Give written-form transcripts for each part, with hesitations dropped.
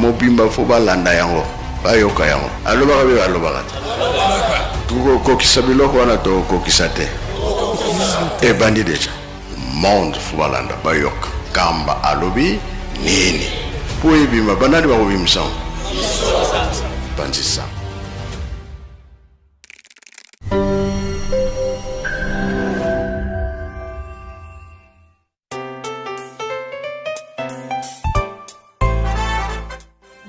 mobimba fo balanda yango, bayoka yango. Alobaka mpe balobaka te. Tokokokisa biloko wana, tokokokisa te. Ebandi deja. Monde fo balanda, bayoka. Kamba alobi nini? Mpo ebima, banani bakobimisa yango? Panzisa.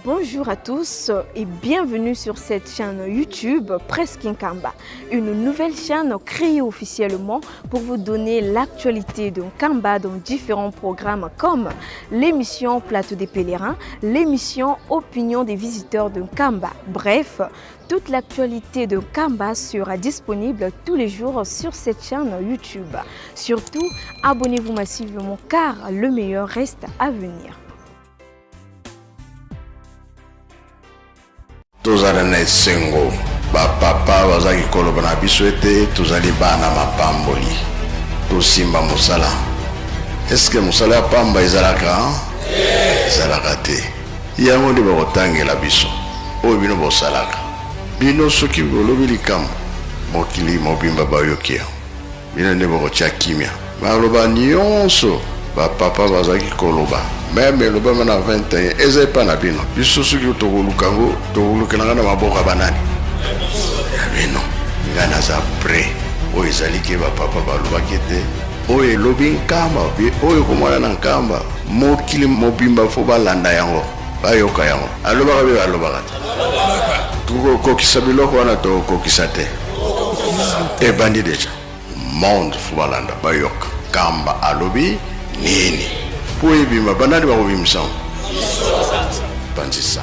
Bonjour à tous et bienvenue sur cette chaîne YouTube Presse Nkamba, une nouvelle chaîne créée officiellement pour vous donner l'actualité de Nkamba dans différents programmes comme l'émission Plateau des pèlerins, l'émission Opinion des visiteurs de Nkamba. Bref, toute l'actualité de Nkamba sera disponible tous les jours sur cette chaîne YouTube. Surtout, abonnez-vous massivement car le meilleur reste à venir. Tozala na esengo. Bapapa bazalaki koloba na biso ete tozali bana mapamboli, tosimba mosala. Eske mosala ya pamba ezalaka? Ezalaka te. Yango nde bakotangela biso oyo bino bosalaka. Bino soki bolobi likambo, mokili mobimba bayoki yango. Bino nde bokotia kimia. Maloba nionso ba papa bazalaki koloba meme elobama na 21 eza epa na bino. Biso soki tokoluka yango, tokolukela nga na maboko ya banani? Ya bino. Nga naza près. Oyo ezali ke ba papa balobaki ete oyo elobi Nkamba, oyo ekomona na Nkamba, mokili mobimba fo balanda yango, bayoka yango. Alobaka mpe balobaka te. Tokokokisa biloko wana, tokokokisa te. Ebandi deja. Monde fo balanda, bayoka. Kamba alobi nini? Mpo ebima, banani bakobimisa yango? Panzisa.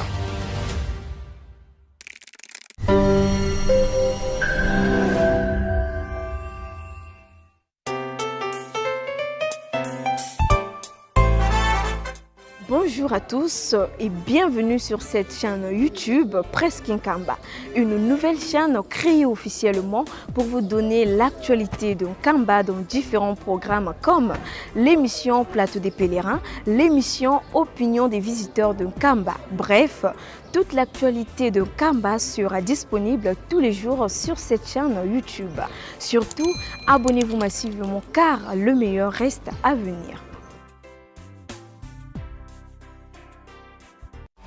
Bonjour à tous et bienvenue sur cette chaîne YouTube Presse Nkamba, une nouvelle chaîne créée officiellement pour vous donner l'actualité de Nkamba dans différents programmes comme l'émission Plateau des pèlerins, l'émission Opinion des visiteurs de Nkamba. Bref, toute l'actualité de Nkamba sera disponible tous les jours sur cette chaîne YouTube. Surtout, abonnez-vous massivement car le meilleur reste à venir.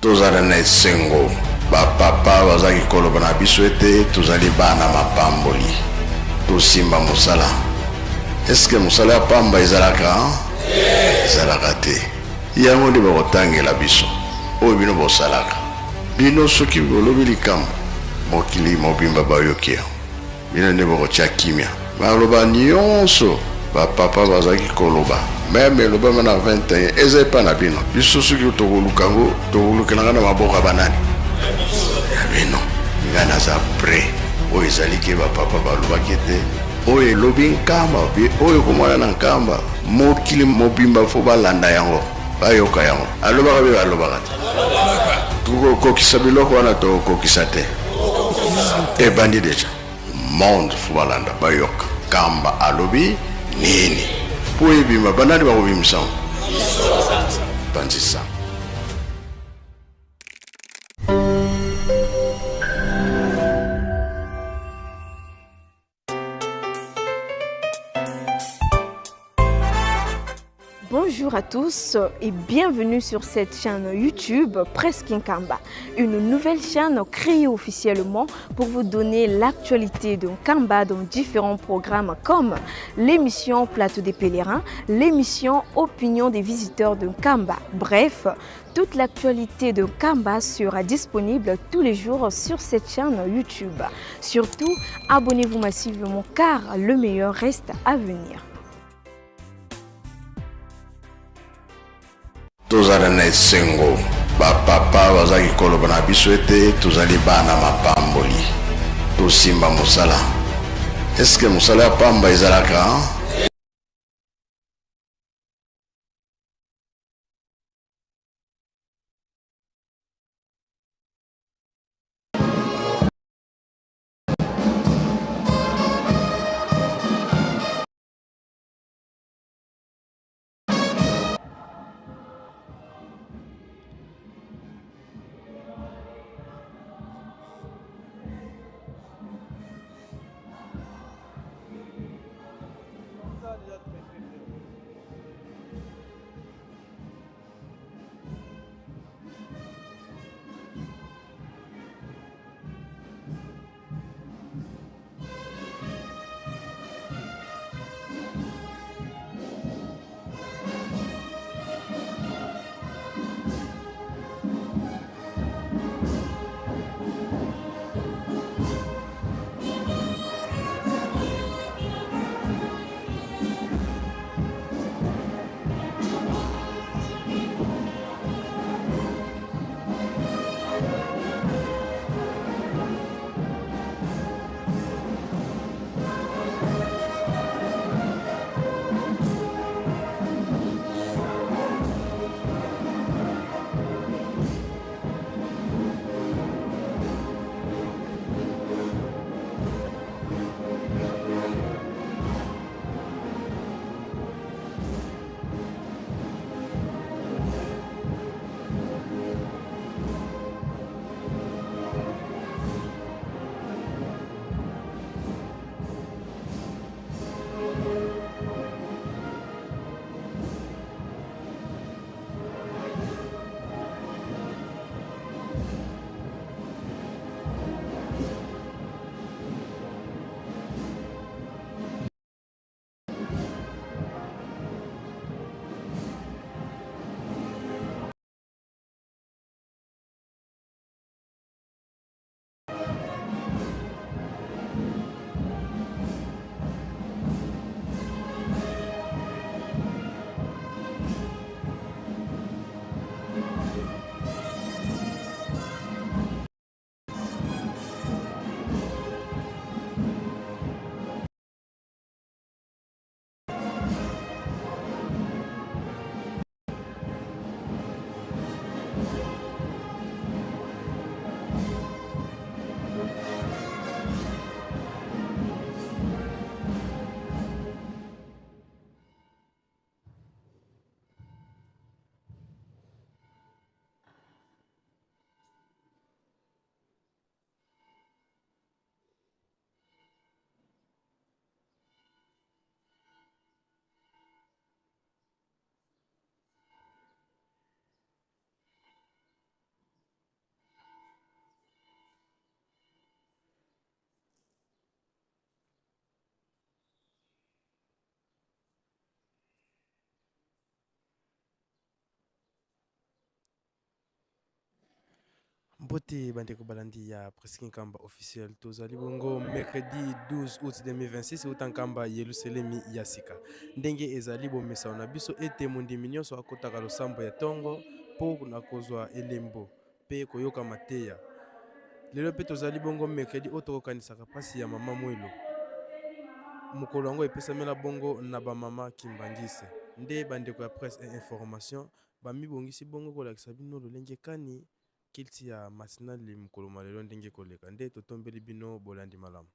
Tozala na esengo. Bapapa bazalaki koloba na biso ete tozali bana mapamboli, tosimba mosala. Eske mosala ya pamba ezalaka? Ezalaka te. Yango nde bakotangela biso oyo bino bosalaka. Bino soki bolobi likambo, mokili mobimba bayoki yango. Bino nde bokotia kimia. Maloba nionso ba papa bazalaki koloba meme elobama na 21 eza epa na bino. Biso soki tokoluka yango, tokolukela nga na maboko ya banani? Ya bino. Nga naza près. Oyo ezali ke ba papa balobaki ete oyo elobi Nkamba, oyo ekomona na Nkamba, mokili mobimba fo balanda yango, bayoka yango. Alobaka mpe balobaka te. Tokokokisa biloko wana, tokokokisa te. Ebandi deja. Monde fo balanda, bayoka. Kamba alobi nini? Mpo ebima, banani bakobimisa yango? Panzisa. Bonjour à tous et bienvenue sur cette chaîne YouTube Presse Nkamba, une nouvelle chaîne créée officiellement pour vous donner l'actualité de Nkamba dans différents programmes comme l'émission Plateau des pèlerins, l'émission Opinion des visiteurs de Nkamba. Bref, toute l'actualité de Nkamba sera disponible tous les jours sur cette chaîne YouTube. Surtout, abonnez-vous massivement car le meilleur reste à venir. Tozala na esengo. Bapapa bazalaki koloba na biso ete tozali bana mapamboli, tosimba mosala. Eske mosala ya pamba ezalaka? Mbote bandeko balandi ya Presque Nkamba officiel, tozali bongo mercredi 12 août 2026 uta Nkamba Yelusalemi ya sika. Ndenge ezali bomesano na biso ete mondimi nyonso akotaka losambo ya tongo mpo na kozwa elembo mpe koyoka mateya. Lelo mpe tozali bongo mercredi oyo tokokanisaka mpasi ya mama Mwelo. Mokolo yango epesamela bongo na bamama Kimbanguiste. Nde bandeko ya presse et information bamibongisi bongo kolakisa bino lolenge kani kilti ya matinale mokolo mwa lelo ndenge ekoleka. Nde totombeli bino bolandi malamu.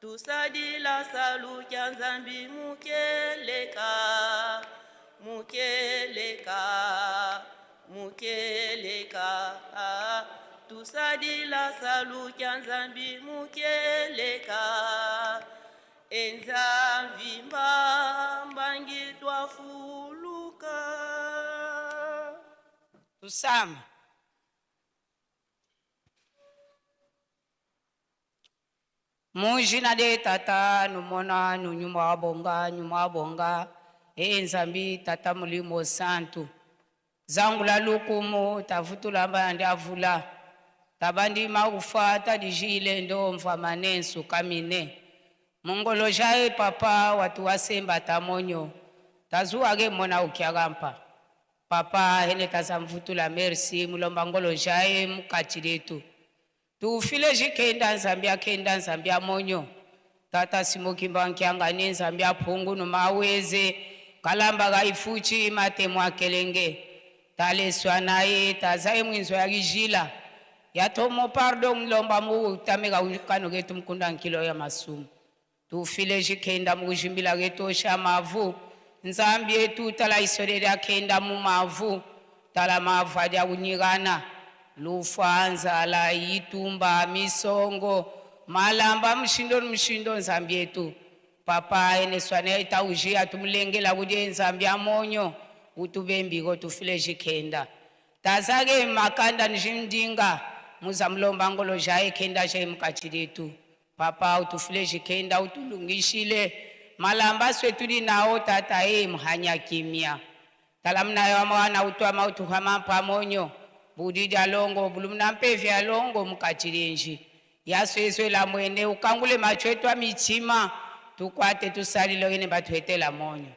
Tusadila salu kya Nzambi mukeleka, mukeleka, mukeleka. Tusadila salu kya Nzambi mukeleka. Enza mvimba mbangi twafuluka. Tusama. Mujina de tata numona nunyuma bonga nyuma bonga e Nzambi tata mulimo santu zangula lukumu tavutula mbandi avula tabandi makufa tadijile ndo mva manensu kamine mongolo jae papa watu wasemba tamonyo tazuwake mona ukyakampa papa hene tazamvutula merci mulomba ngolo jae mukati letu tufile jikenda Nzambi akenda Nzambi amonyo tata simokimba nkianga ni Nzambi aphungu numaweze kalamba kaifuchi matemo akelenge taleswa naye tazaye mwinzo ya kijila yatomo pardon mlomba mu tameka kano ketu mkunda nkilo ya masumu tufile jikenda mukujimbila ketosha mavu Nzambi yetu tala isolele akenda mu mavu tala mavu adya kunyikana lufa nzala yitumba misongo malamba mshindo mshindo Nzambi yetu papa ene swane itaujia tumulengela kudye Nzambi amonyo utubembiko tufile jikenda tazake makanda njindinga muzamlomba ngolo jaye kenda jaye mukachilitu papa utufile jikenda utulungishile malamba swetuli nao tata e mhanya kimya talamnayo mwana utwama utuhama pamonyo budidi alongo bulumna mpevi alongo mukachilinji yasweswe la mwene ukangule macho etu amichima tukwate tusalile ene batwetela monyo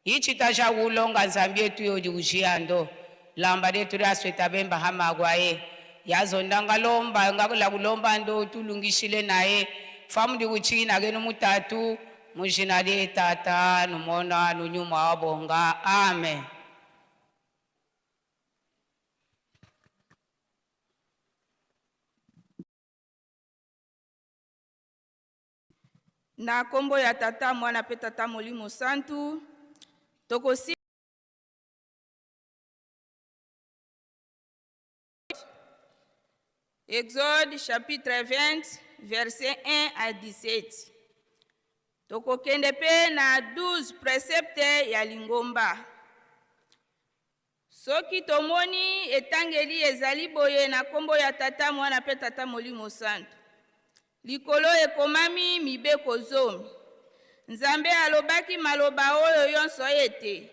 ichi tasha kulonga Nzambi yetu yodi ujiando lamba letu lyasweta bemba hamakwaye yazonda ngalomba ngakula kulomba ndo tulungishile naye famudi kuchina kenu mutatu mujina lye tata numona nunyuma wabonga amen. Na kombo ya tata mwana pe tata molimo santu tokosi Exode chapitre 20 verset 1 à 17. Tokokende pe na 12 précepte ya lingomba. Soki tomoni etangeli ezali boye na kombo ya tata mwana pe tata molimo santu. Likolo ekomami mibeko zomi. Nzambe alobaki maloba oyo yonso ete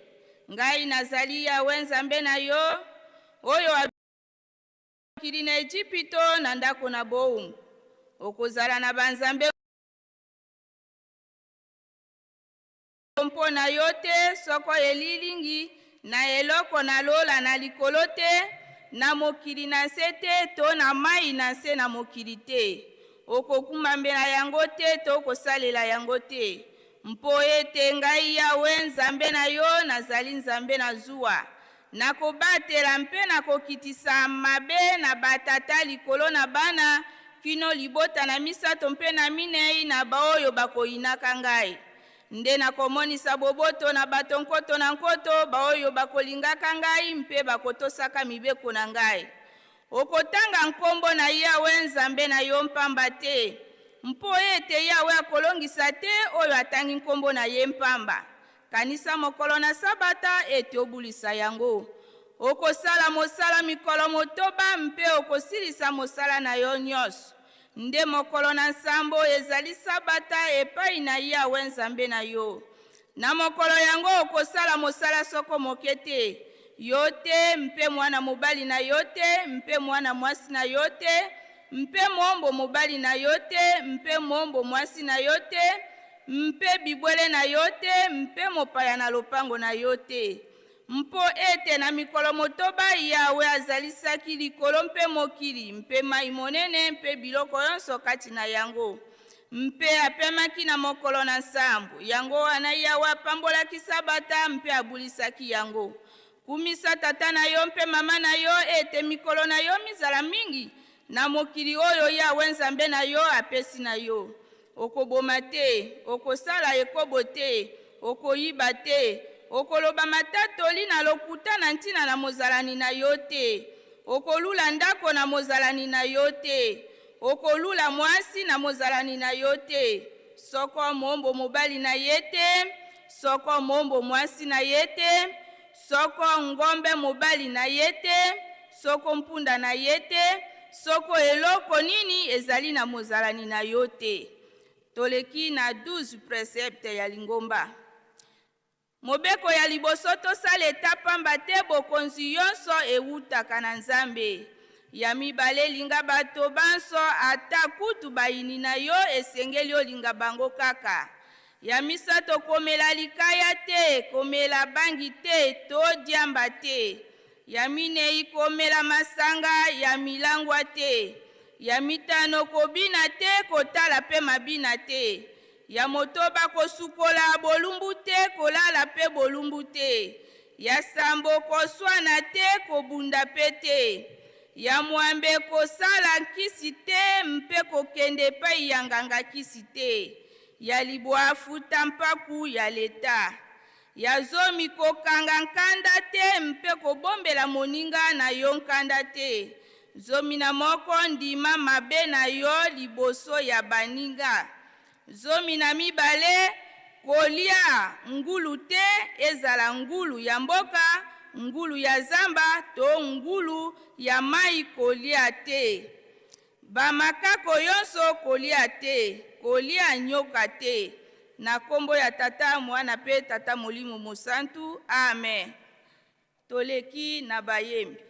ngai nazali Yawe Nzambe na yo oyo mokili na Ejipito na ndako na bowumbu. Okozala na banzambe elembo mpo na yo te, soko elilingi na eloko na lola na likolo te, na mokili na nse te, to na mai na nse na mokili te. Okokumbamela yango te to kosalela yango te. Mpo ete ngai Yawe Nzambe na yo nazali Nzambe na zuwa. Nakobatela mpe nakokitisa mabe na batata likolo na bana, kino libota na misato mpe na minei na baoyo bakoyinaka ngai. Nde nakomonisa boboto na bato nkoto na nkoto, baoyo bakolingaka ngai mpe bakotosaka mibeko na ngai. Okotanga nkombo na Yawe Nzambe na yo mpamba te, mpo ete Yawe akolongisa te oyo atangi nkombo na ye mpamba. Kanisa mokolo na Sabata ete obulisa yango. Okosala mosala mikolo motoba mpe okosilisa mosala na yo nyonso. Nde mokolo na nsambo ezali Sabata epai na Yawe Nzambe na yo. Na mokolo yango okosala mosala soko moke te, yo te, mpe mwana mobali na yo te, mpe mwana mwasi na yo te, mpe moombo mobali na yo te, mpe moombo mwasi na yo te, mpe bibwele na yo te, mpe mopaya na lopango na yo te. Mpo ete na mikolo motoba Yawe azalisaki likolo mpe mokili, mpe mai monene mpe biloko yonso kati na yango, mpe apemaki na mokolo na nsambo. Yango wana Yawe apambolaki Sabata mpe abulisaki yango. Kumisa tata na yo mpe mama na yo, ete mikolo na yo mizala mingi na mokili oyo Yawe Nzambe na yo apesi na yo. Okoboma te, okosala ekobo te, okoyiba te, okoloba matatoli na lokuta na ntina na mozalani na yo te, okolula ndako na mozalani na yo te, okolula mwasi na mozalani na yo te, soko moombo mobali na ye te, soko moombo mwasi na ye te, soko ngombe mobali na ye te, soko mpunda na ye te, soko eloko nini ezali na mozalani na yo te. Toleki na 12 precepte ya lingomba. Mobeko ya liboso, tosala eta pamba te bokonzi yonso ewutaka na Nzambe. Ya mibale, linga bato banso, ata kutu bayini na yo, esengeli olinga bango kaka. Ya misato, komela likaya te, komela bangi te to diamba te. Ya minei, komela masanga ya milangwa te. Ya mitano, kobina te, kotala mpe mabina te. Ya motoba, kosukola bolumbu te, kolala mpe bolumbu te. Ya sambo, koswana te, kobunda mpe te. Ya mwambe, kosala nkisi te mpe kokende epai ya nganga kisi te. Ya libwa, futa mpaku ya leta. Ya zomi, kokanga nkanda te mpe kobombela moninga na yo nkanda te. 11, ndima mabe na yo liboso ya baninga. 12, kolia ngulu te, ezala ngulu ya mboka, ngulu ya zamba to ngulu ya mai, kolia te. Bamakako yonso kolia te, kolia nyoka te. Na kombo ya Tata, Mwana mpe Tata Molimo Mosantu, amen. Toleki na bayembi.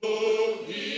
Fukuye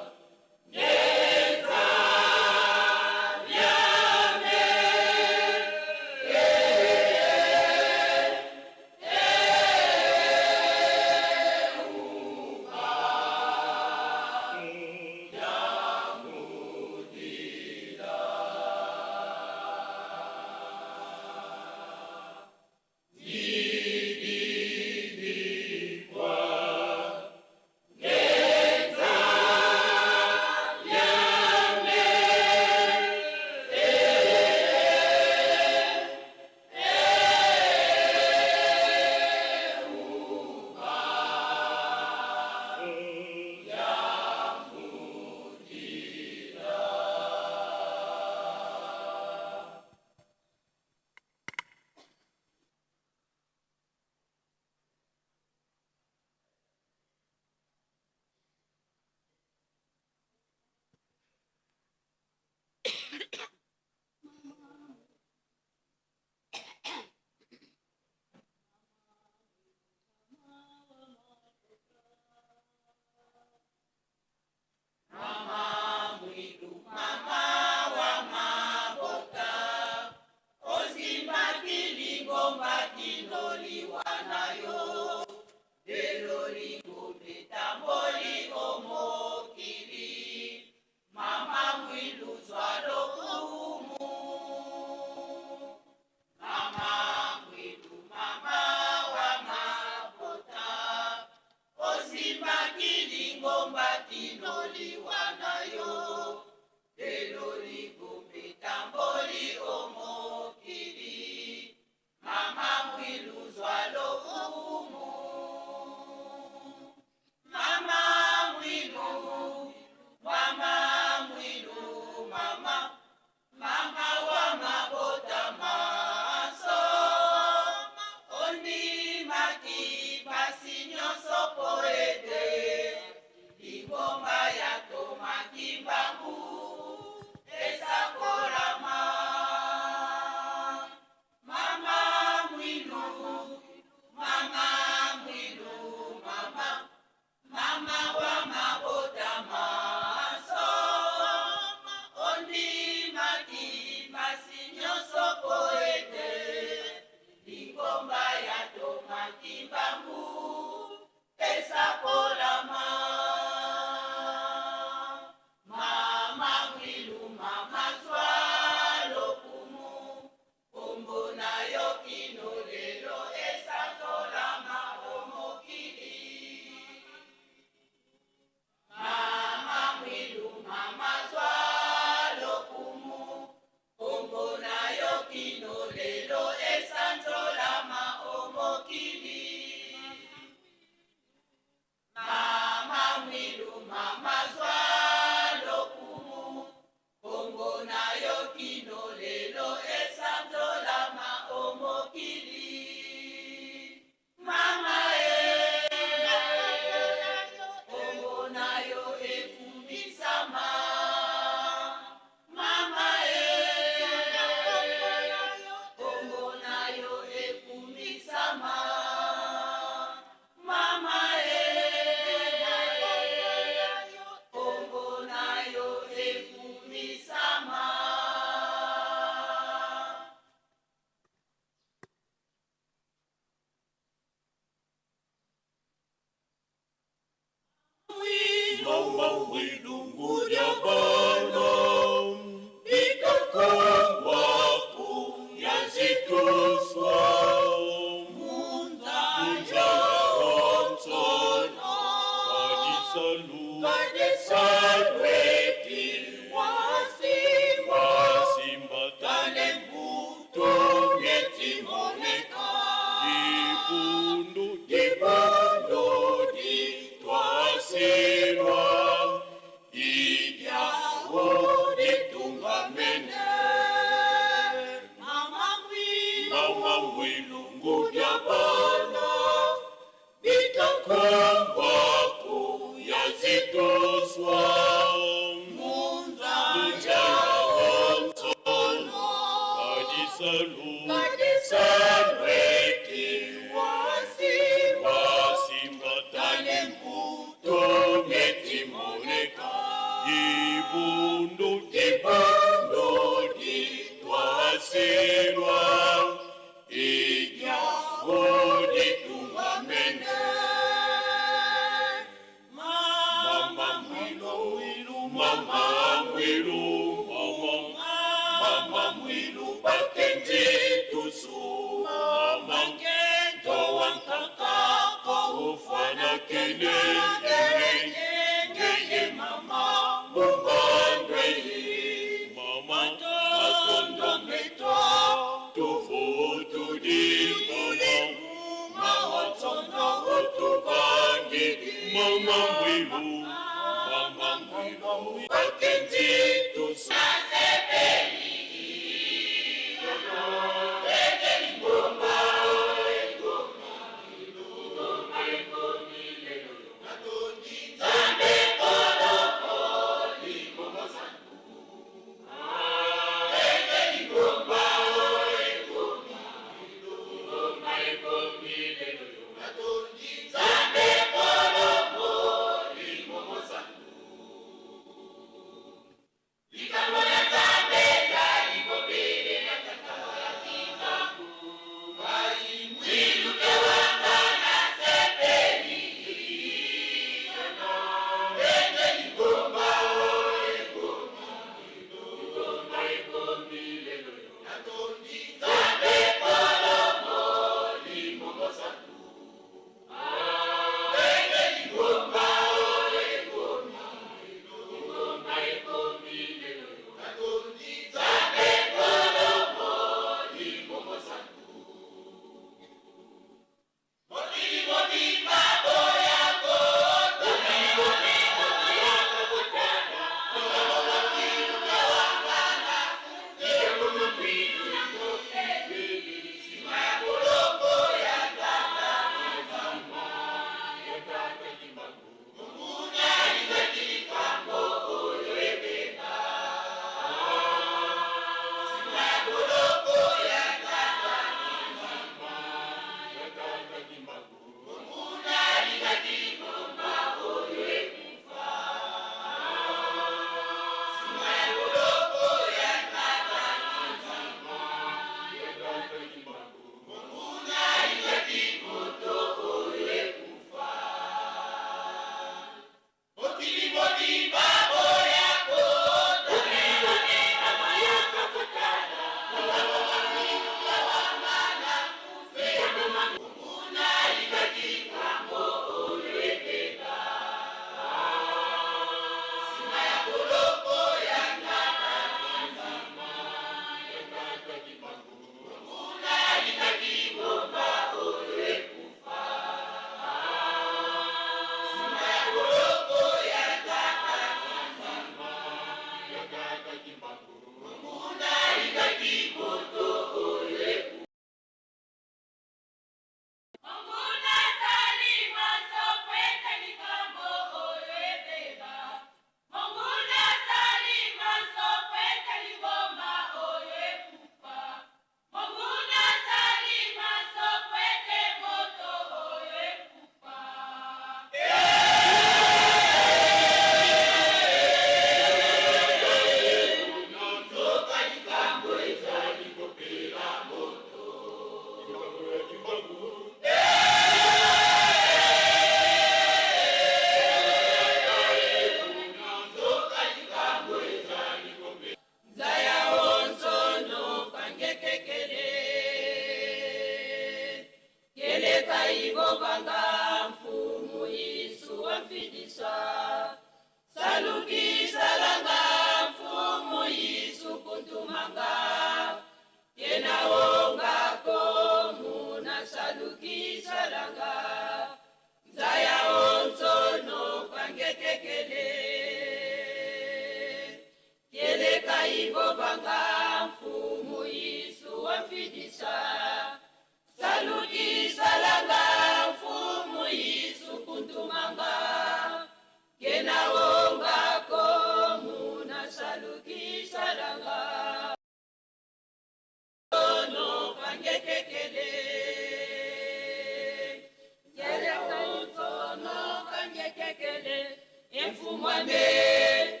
Efumwame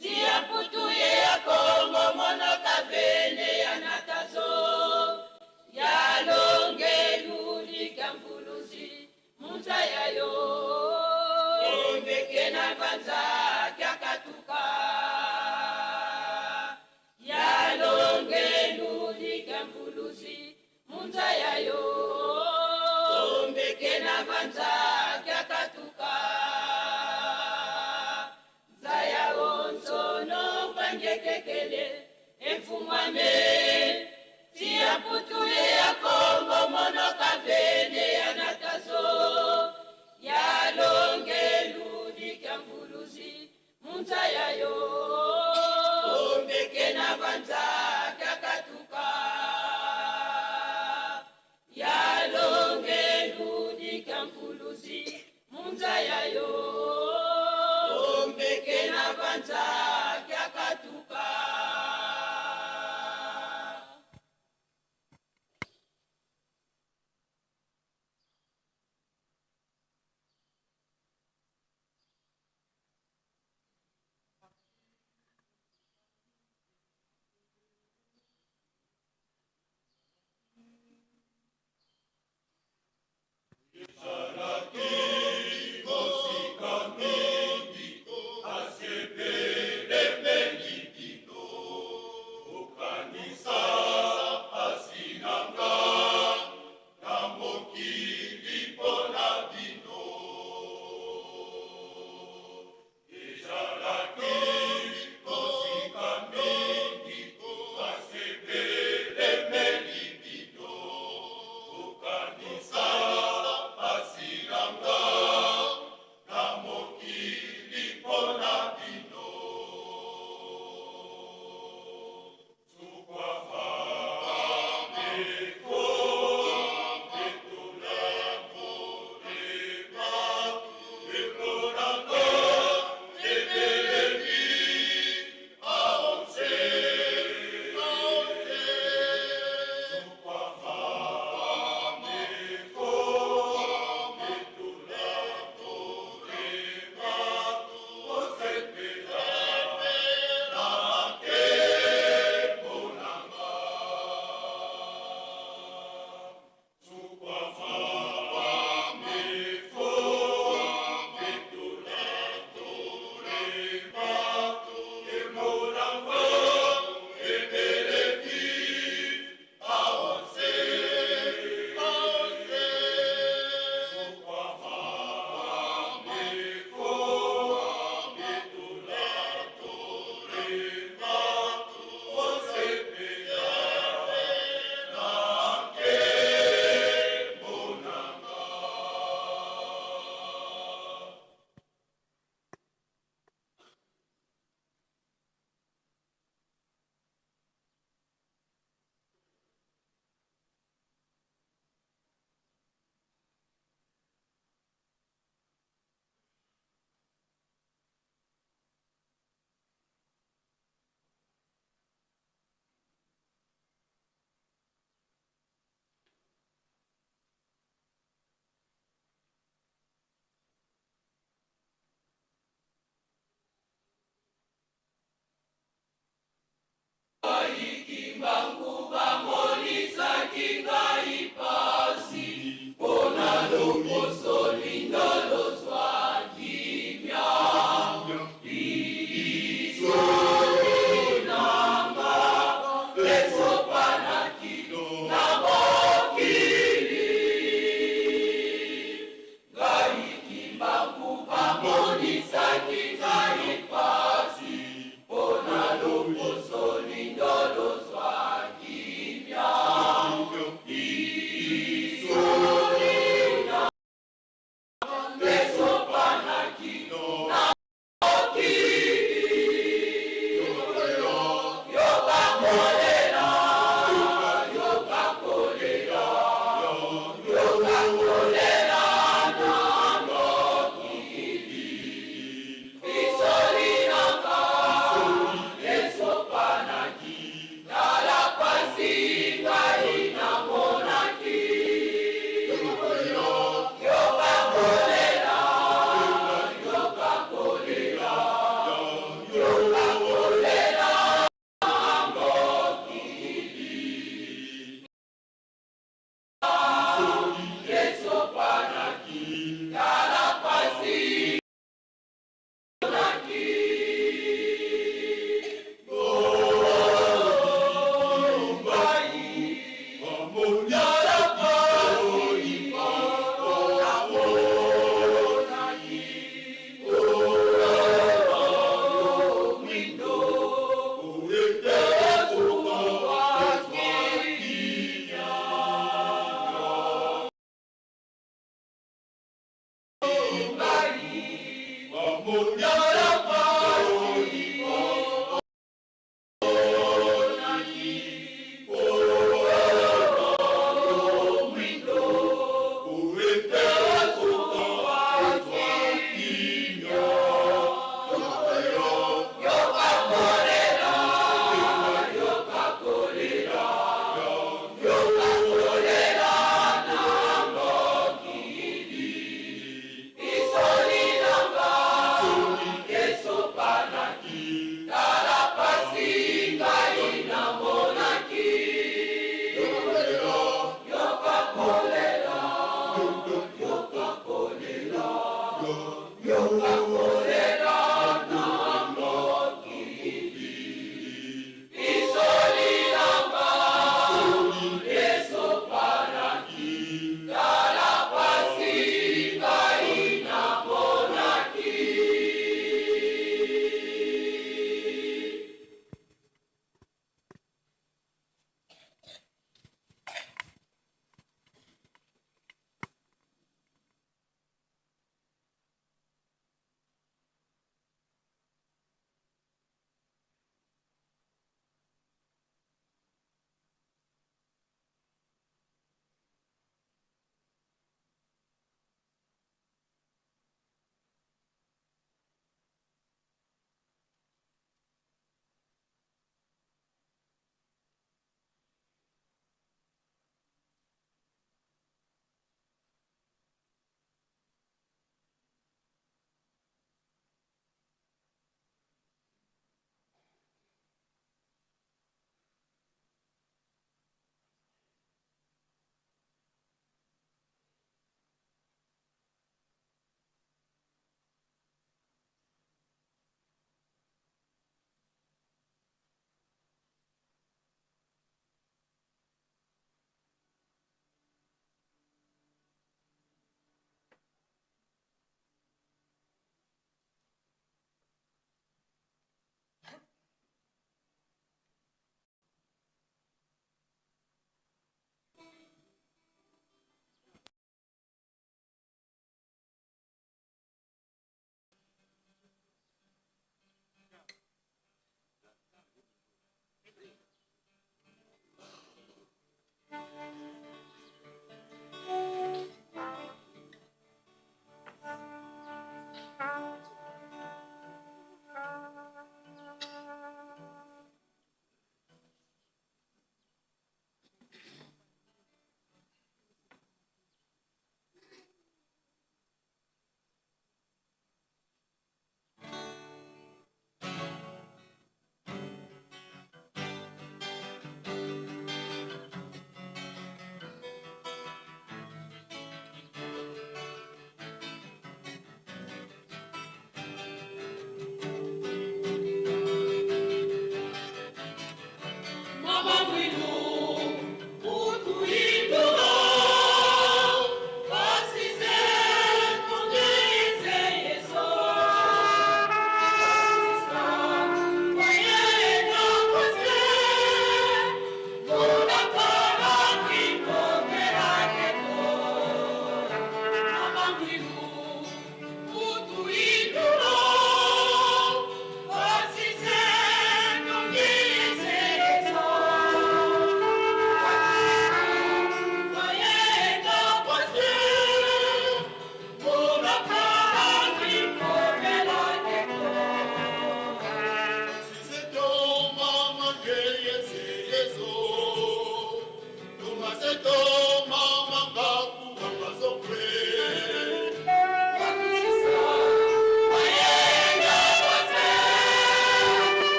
tia putu ye ya Kongo monoka vene ya natazo ya longe lulika mvuluzi munza yayo ombeke na vanza kyakatuka ya longe lulika mvuluzi munza yayo ombeke na vanza kyakatuka nzaya onsono pangekekele efumwame tia putu ye ya Kongo monoka vene ya natazo ya longe ludika mvuluzi munza yayo ombeke na vanza kyakatuka ya longe ludika mvuluzi munza yayo ombeke na vanza kyakatuka.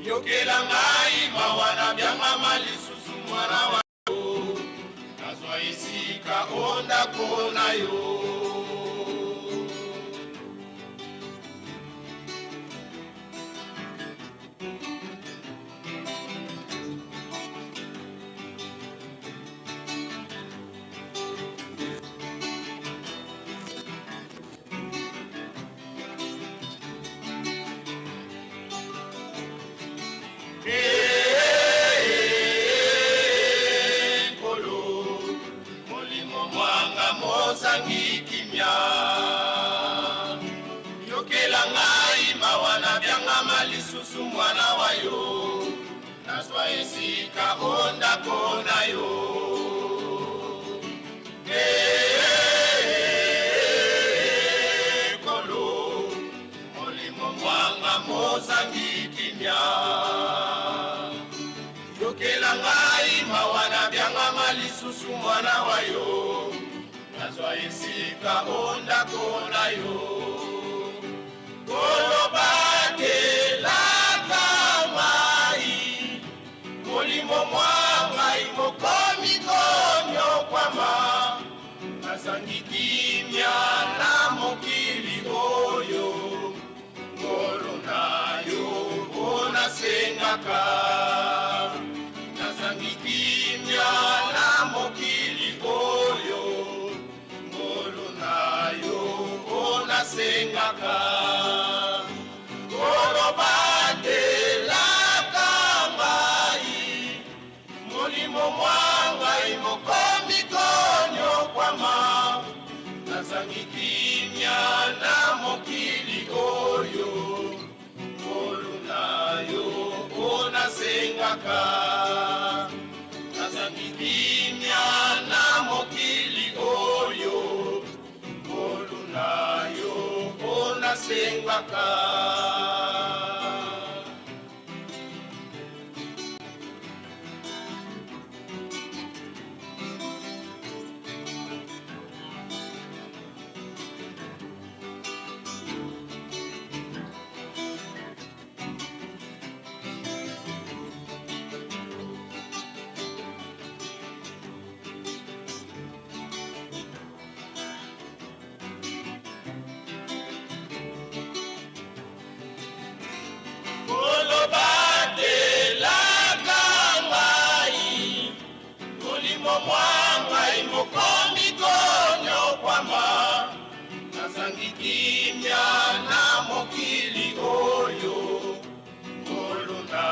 Yokela ngai mawa na biangama lisusu mwana wa yo, nazwa esika o ndako na yo. Lisusu mwana wa yo, nazwa esika o ndako na yo. Ekolo molimo mwanga mozangi kimia, yokela ngai mawa na biangama lisusu mwana wa yo, nazwa esika o ndako na yo. Kolobatelaka mai molimo mwa ngai mokomi konyokwama, nazangi kimia na mokili oyo, ngolu na yo mpo nasengaka. Nazangi kimia na mokili oyo, ngolu na yo mpo nasengaka. Kolobatelaka ngai molimo mwa ngai mokomi konyokwama, nazangi kimia na mokili oyo, ngolu na yo mpo nasengaka. Nazangi kimia na mokili oyo, ngolu na yo mpo nasengaka. Kolobatelaka ngai molimo mwa ngai mokomi konyokwama, nazangi kimia na mokili oyo, ngolu na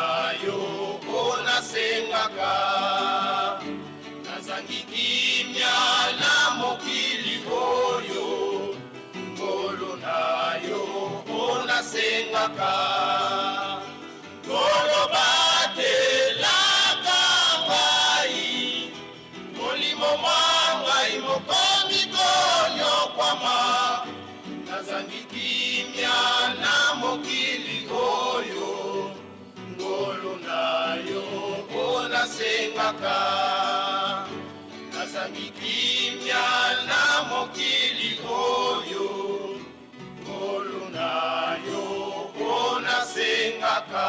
yo mpo nasengaka. Nazangi kimia na mokili oyo, ngolu na yo mpo nasengaka. Kolobatelaka ngai molimo mwa ngai mokomi konyokwama, nazangi kimia na mokili oyo, ngolu na yo mpo nasengaka. Nazangi kimia na mokili oyo, ngolu na yo mpo nasengaka.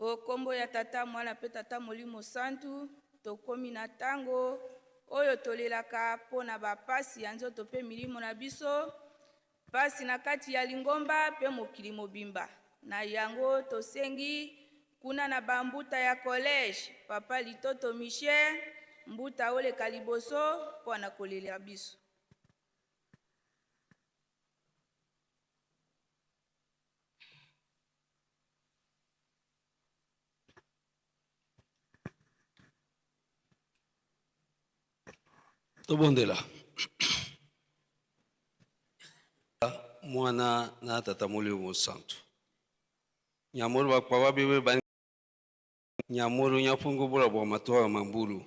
O kombo ya Tata, Mwana mpe Tata Molimo Santu, tokomi na tango oyo tolelaka mpo na bapasi ya nzoto mpe milimo na biso, pasi na kati ya lingomba mpe mokili mobimba. Na yango tosengi kuna na bambuta ya collège, Papa Litoto Michel, mbuta oleka liboso mpo na kolela biso. Tobondela. Mwana na Tata Molimo Mosantu. Nyamoro bakwa babebe ba nyamoro nyafungo bula bwa matoa mambulu.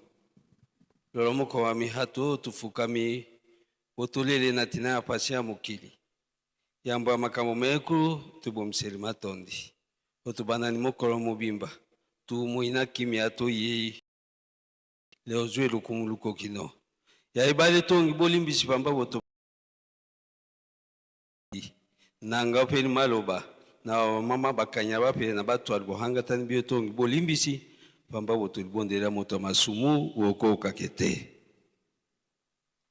Lolo moko wa mihato tufukami botolele na tina ya pasi ya mokili. Yambo ya makambo mekulu tubomiseli matondi. Otubanani mokolo mobimba tumuina kimia toyei. Leo zwe lukumu lukokino. Ya ibale tongi bolimbisi pamba boto nanga pe ni maloba na mama bakanya bape na bato bohanga tani bio tongi bolimbisi pamba boto libondela moto masumu wokoka kete.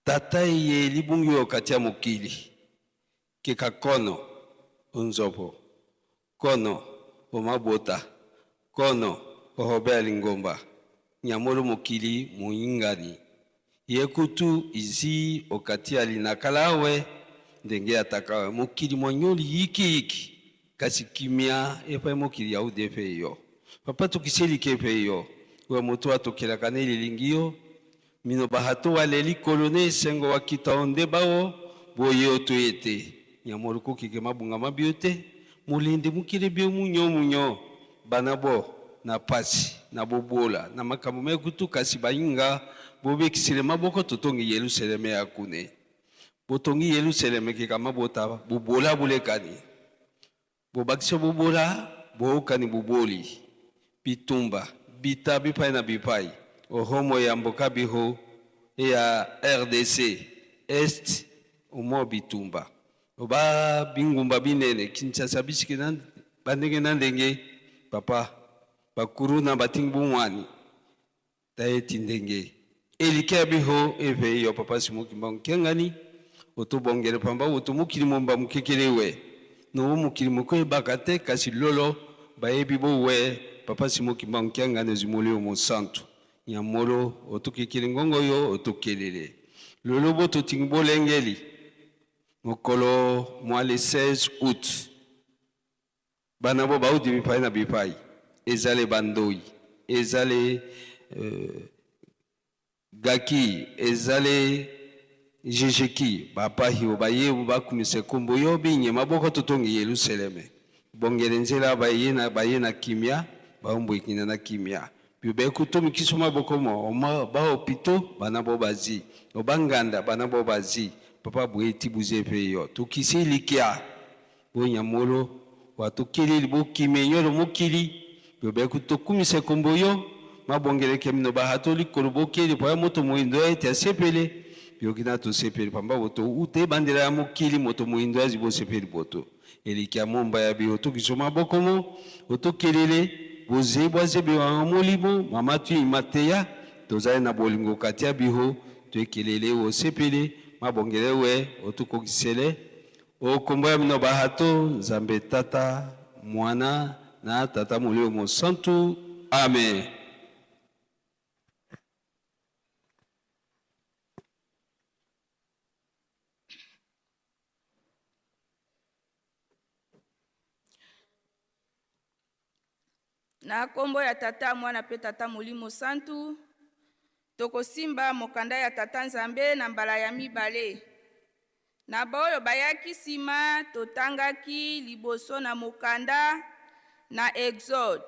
Tata ye libungi okati ya mokili keka kono onzopo kono omabota kono ohobea lingomba nyamolo mokili moyingani ye kutu izi okati ya linakala awe ndenge ataka mokili mwanyoli yiki yiki kasi kimia epai mokili ya udepe yo papa tokiselike epe yo oyo moto atokelaka na elilingi yo mino bahato waleli kolone esengo wakita onde bao boye oto ete nyamolo kokike mabunga mabio te molende mokili bio munyo munyo bana bo na pasi na bobola na makambo mekutu kasi bayinga bobekisile maboko totongi Yerusaleme ya kune botongi Yerusaleme keka mabota bobola bolekani bobakisi bobola Boyokani boboli, bitumba bita bipai na bipai ohomo ya mboka biho ya RDC Est omo bitumba oba bingumba binene Kinshasa bisiki na bandenge na ndenge papa bakuruna batingi bumwani tayeti ndenge elikya ya biho eve yo papa Simon Kimbangu Kiangani otobongele pamba oto mokili momba mokekele we no mokili moko ebaka te kasi lolo bayebi bowe papa Simon Kimbangu Kiangani ozimoli yo mosantu nyamolo otokekele ngongo yo otokelele lolo bototingi bolengeli mokolo mwa le 16 août bana bo bauti bipai na bipai ezale bandoi ezale gaki ezale jejeki bapahi o bayebu bakumisa kombo yo binye maboko totongi Yelusaleme bongele nzela baye na kimia baombwekina na kimia bibekutomi kiso maboko mo oma ba hôpitaux bana bo bazi obanganda bana bo bazi papa bweti buzepe yo tukisi likia bonyamolo watokeleli bokime nyolo mokili bibekutokumisa kombo yo mabongeleke mino bahato likolo bokeli po ya moto moyindo ete asepele yoki na tosepeli pamba boto ute bandela ya mokili moto moyindo azi bosepeli boto elikia momba ya bi otokiso maboko mo otokelele boze bwaze biwanga molimo mama tui mateya tozali na bolingo kati ya biho toekelele osepele mabongele we otukokisele okombo ya bino bahato Nzambe tata mwana na tata molimo mosantu amen. Na kombo ya tata mwana pe tata molimo santu tokosimba mokanda ya tata Nzambe na mbala ya mibale. Na baoyo bayaki nsima totangaki liboso na mokanda na Exode.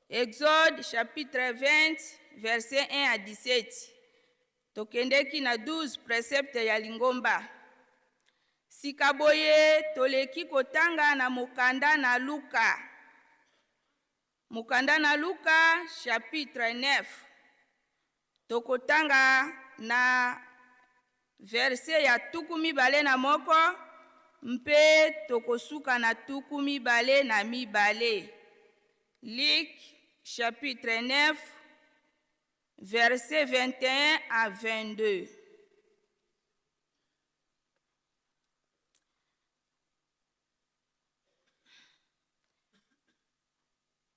Exode chapitre 20 verset 1 à 17. Tokendeki na 12 préceptes ya lingomba. Sika boye toleki kotanga na mokanda na Luka. Mokanda na Luka chapitre 9. Tokotanga na verset ya 21 mpe tokosuka na 22. Luc chapitre 9 verset 21 à 22.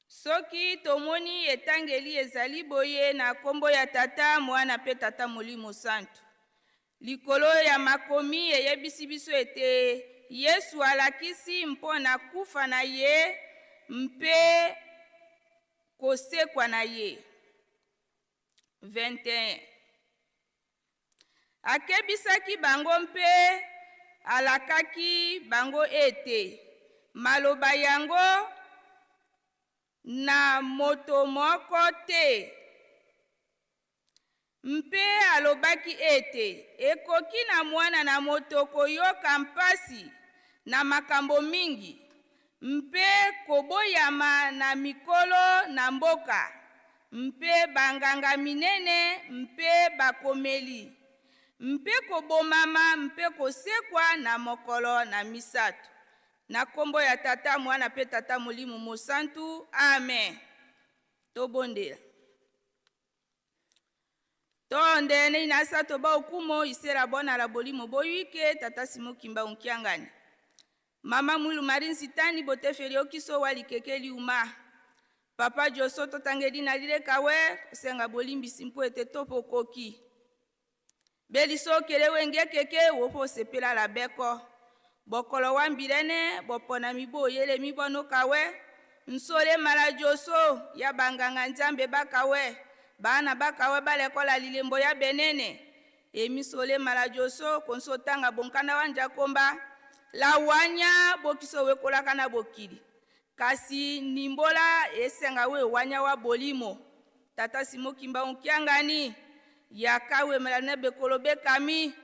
Soki tomoni etangeli ezali boye na kombo ya tata mwana pe tata molimo santu. Likolo ya makomi eyebisi biso ete Yesu alakisi mpo na kufa na ye mpe kosekwa na ye. 21. Akebisaki bango mpe alakaki bango ete maloba yango na moto moko te. Mpe alobaki ete ekoki na mwana na moto koyoka mpasi na makambo mingi mpe koboyama na mikolo na mboka mpe banganga minene mpe bakomeli mpe kobomama mpe kosekwa na mokolo na misato. Na kombo ya tata mwana mpe tata molimo mosantu amen. Tobondela. Tonde inasa toba okumo isera bona la bolimo boyike tata Simon Kimbangu Kiangani. Mama Mwilu Marie Nsitani botefeli okiso walikekeli uma. Papa Joso totangeli na lile kawe senga bolimbisi mpo ete topokoki. Beliso kele wenge keke wopo sepela la beko. Bokolo wa mbilene bopona mibo yele mibono kawe. Nsole mala Joso ya banganga nzambe bakawe. Bana bakawe balekola lilembo ya benene. Emisole mala Joso konso tanga bonkana wanja komba. La wanya bokiso wekolaka na bokili. Kasi nimbola esenga we wanya wa bolimo. Tata Simon Kimbangu Kiangani yakawe mala bekolo bekami.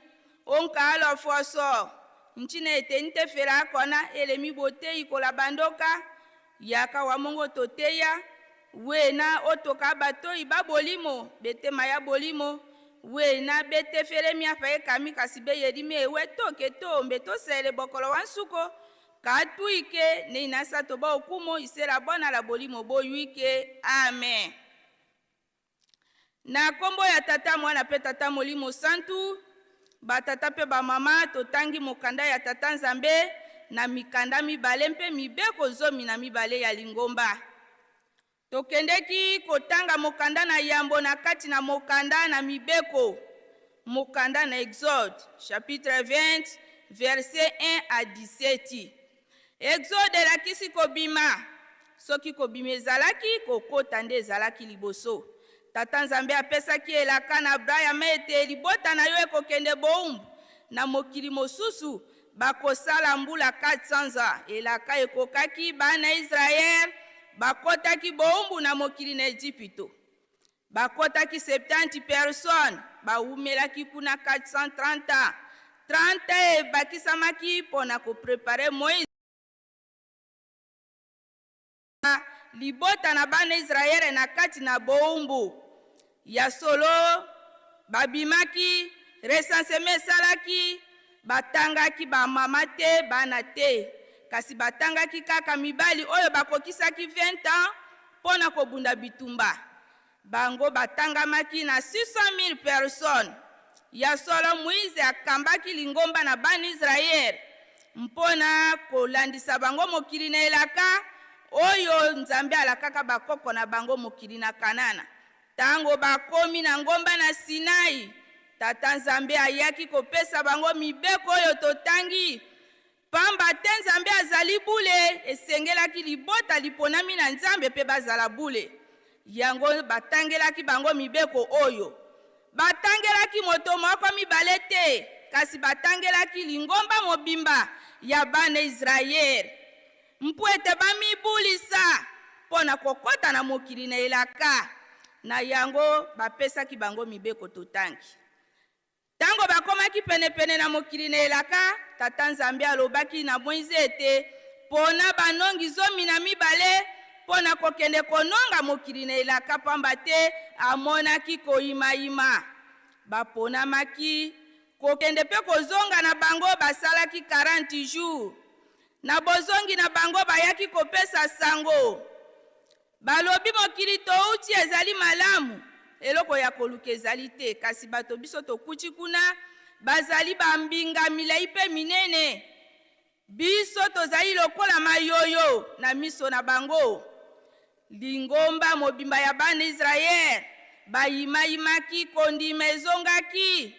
Onka alo foso. Nchine ete ntefela kona elemi bote ikola bandoka. Yaka wa mongo toteya wena otoka batoi ba bolimo betema ya bolimo wena betefele miafa ekami kasi beyelimi ewe toke tombe tosele bokolo wa nsuko katuike ne inasa toba okumo isela bona la bolimo boyuike amen. Na nkombo ya Tata, Mwana mpe Tata Molimo Santu, batata mpe bamama, totangi mokanda ya Tata Nzambe na mikanda mibale mpe mibeko 12 ya lingomba. Tokendeki kotanga mokanda na yambo na kati na mokanda na mibeko, mokanda na Exode chapitre 20 verset 1 à 17. Exode elakisi kobima. Soki kobima ezalaki, kokota nde ezalaki liboso. Tata Nzambe apesaki elaka na Abraham ete libota na yo ekokende bowumbu na mokili mosusu, bakosala mbula 400 ans. Elaka ekokaki, bana Israel bakotaki bowumbu na mokili na Ejipito. Bakotaki 70 personnes, bawumelaki kuna 430 ans. 30 ebakisamaki mpona koprepare Moïse libota na bana Israele na kati na bowumbu. Ya solo babimaki, recensement esalaki, batangaki bamama te, bana te, kasi batangaki kaka mibali oyo bakokisaki 20 ans mpo na kobunda bitumba. Bango batangamaki na 600 000 personnes. Ya solo Moïse akambaki lingomba na bana Israele mpo na kolandisa bango mokili na elaka oyo Nzambe alakaka bakoko na bango mokili na Kanana. Tango bakomi na ngomba na Sinai, Tata Nzambe ayaki kopesa bango mibeko oyo totangi. Pamba te Nzambe azali bule, esengelaki libota liponami na Nzambe mpe bazala bule. Yango batangelaki bango mibeko oyo. Batangelaki moto moko mibale te, kasi batangelaki lingomba mobimba ya bana Israele mpo ete bamibulisa mpo na kokota na mokili na elaka. Na yango bapesaki bango mibeko totangi. Tango bakomaki penepene na mokili na elaka, Tata Nzambe alobaki na Moize ete pona banongi 12 mpo na kokende kononga mokili na elaka, pamba te amonaki koyimayima. Baponamaki kokende mpe kozonga na bango basalaki 40 jours. Na bozongi na bango bayaki kopesa sango. Balobi mokili touti ezali malamu, eloko ya koluka ezali te, kasi bato biso tokuti kuna bazali bambinga milai mpe minene. Biso tozali lokola mayoyo na miso na bango. Lingomba mobimba ya bana Israele bayimayimaki, kondima ezongaki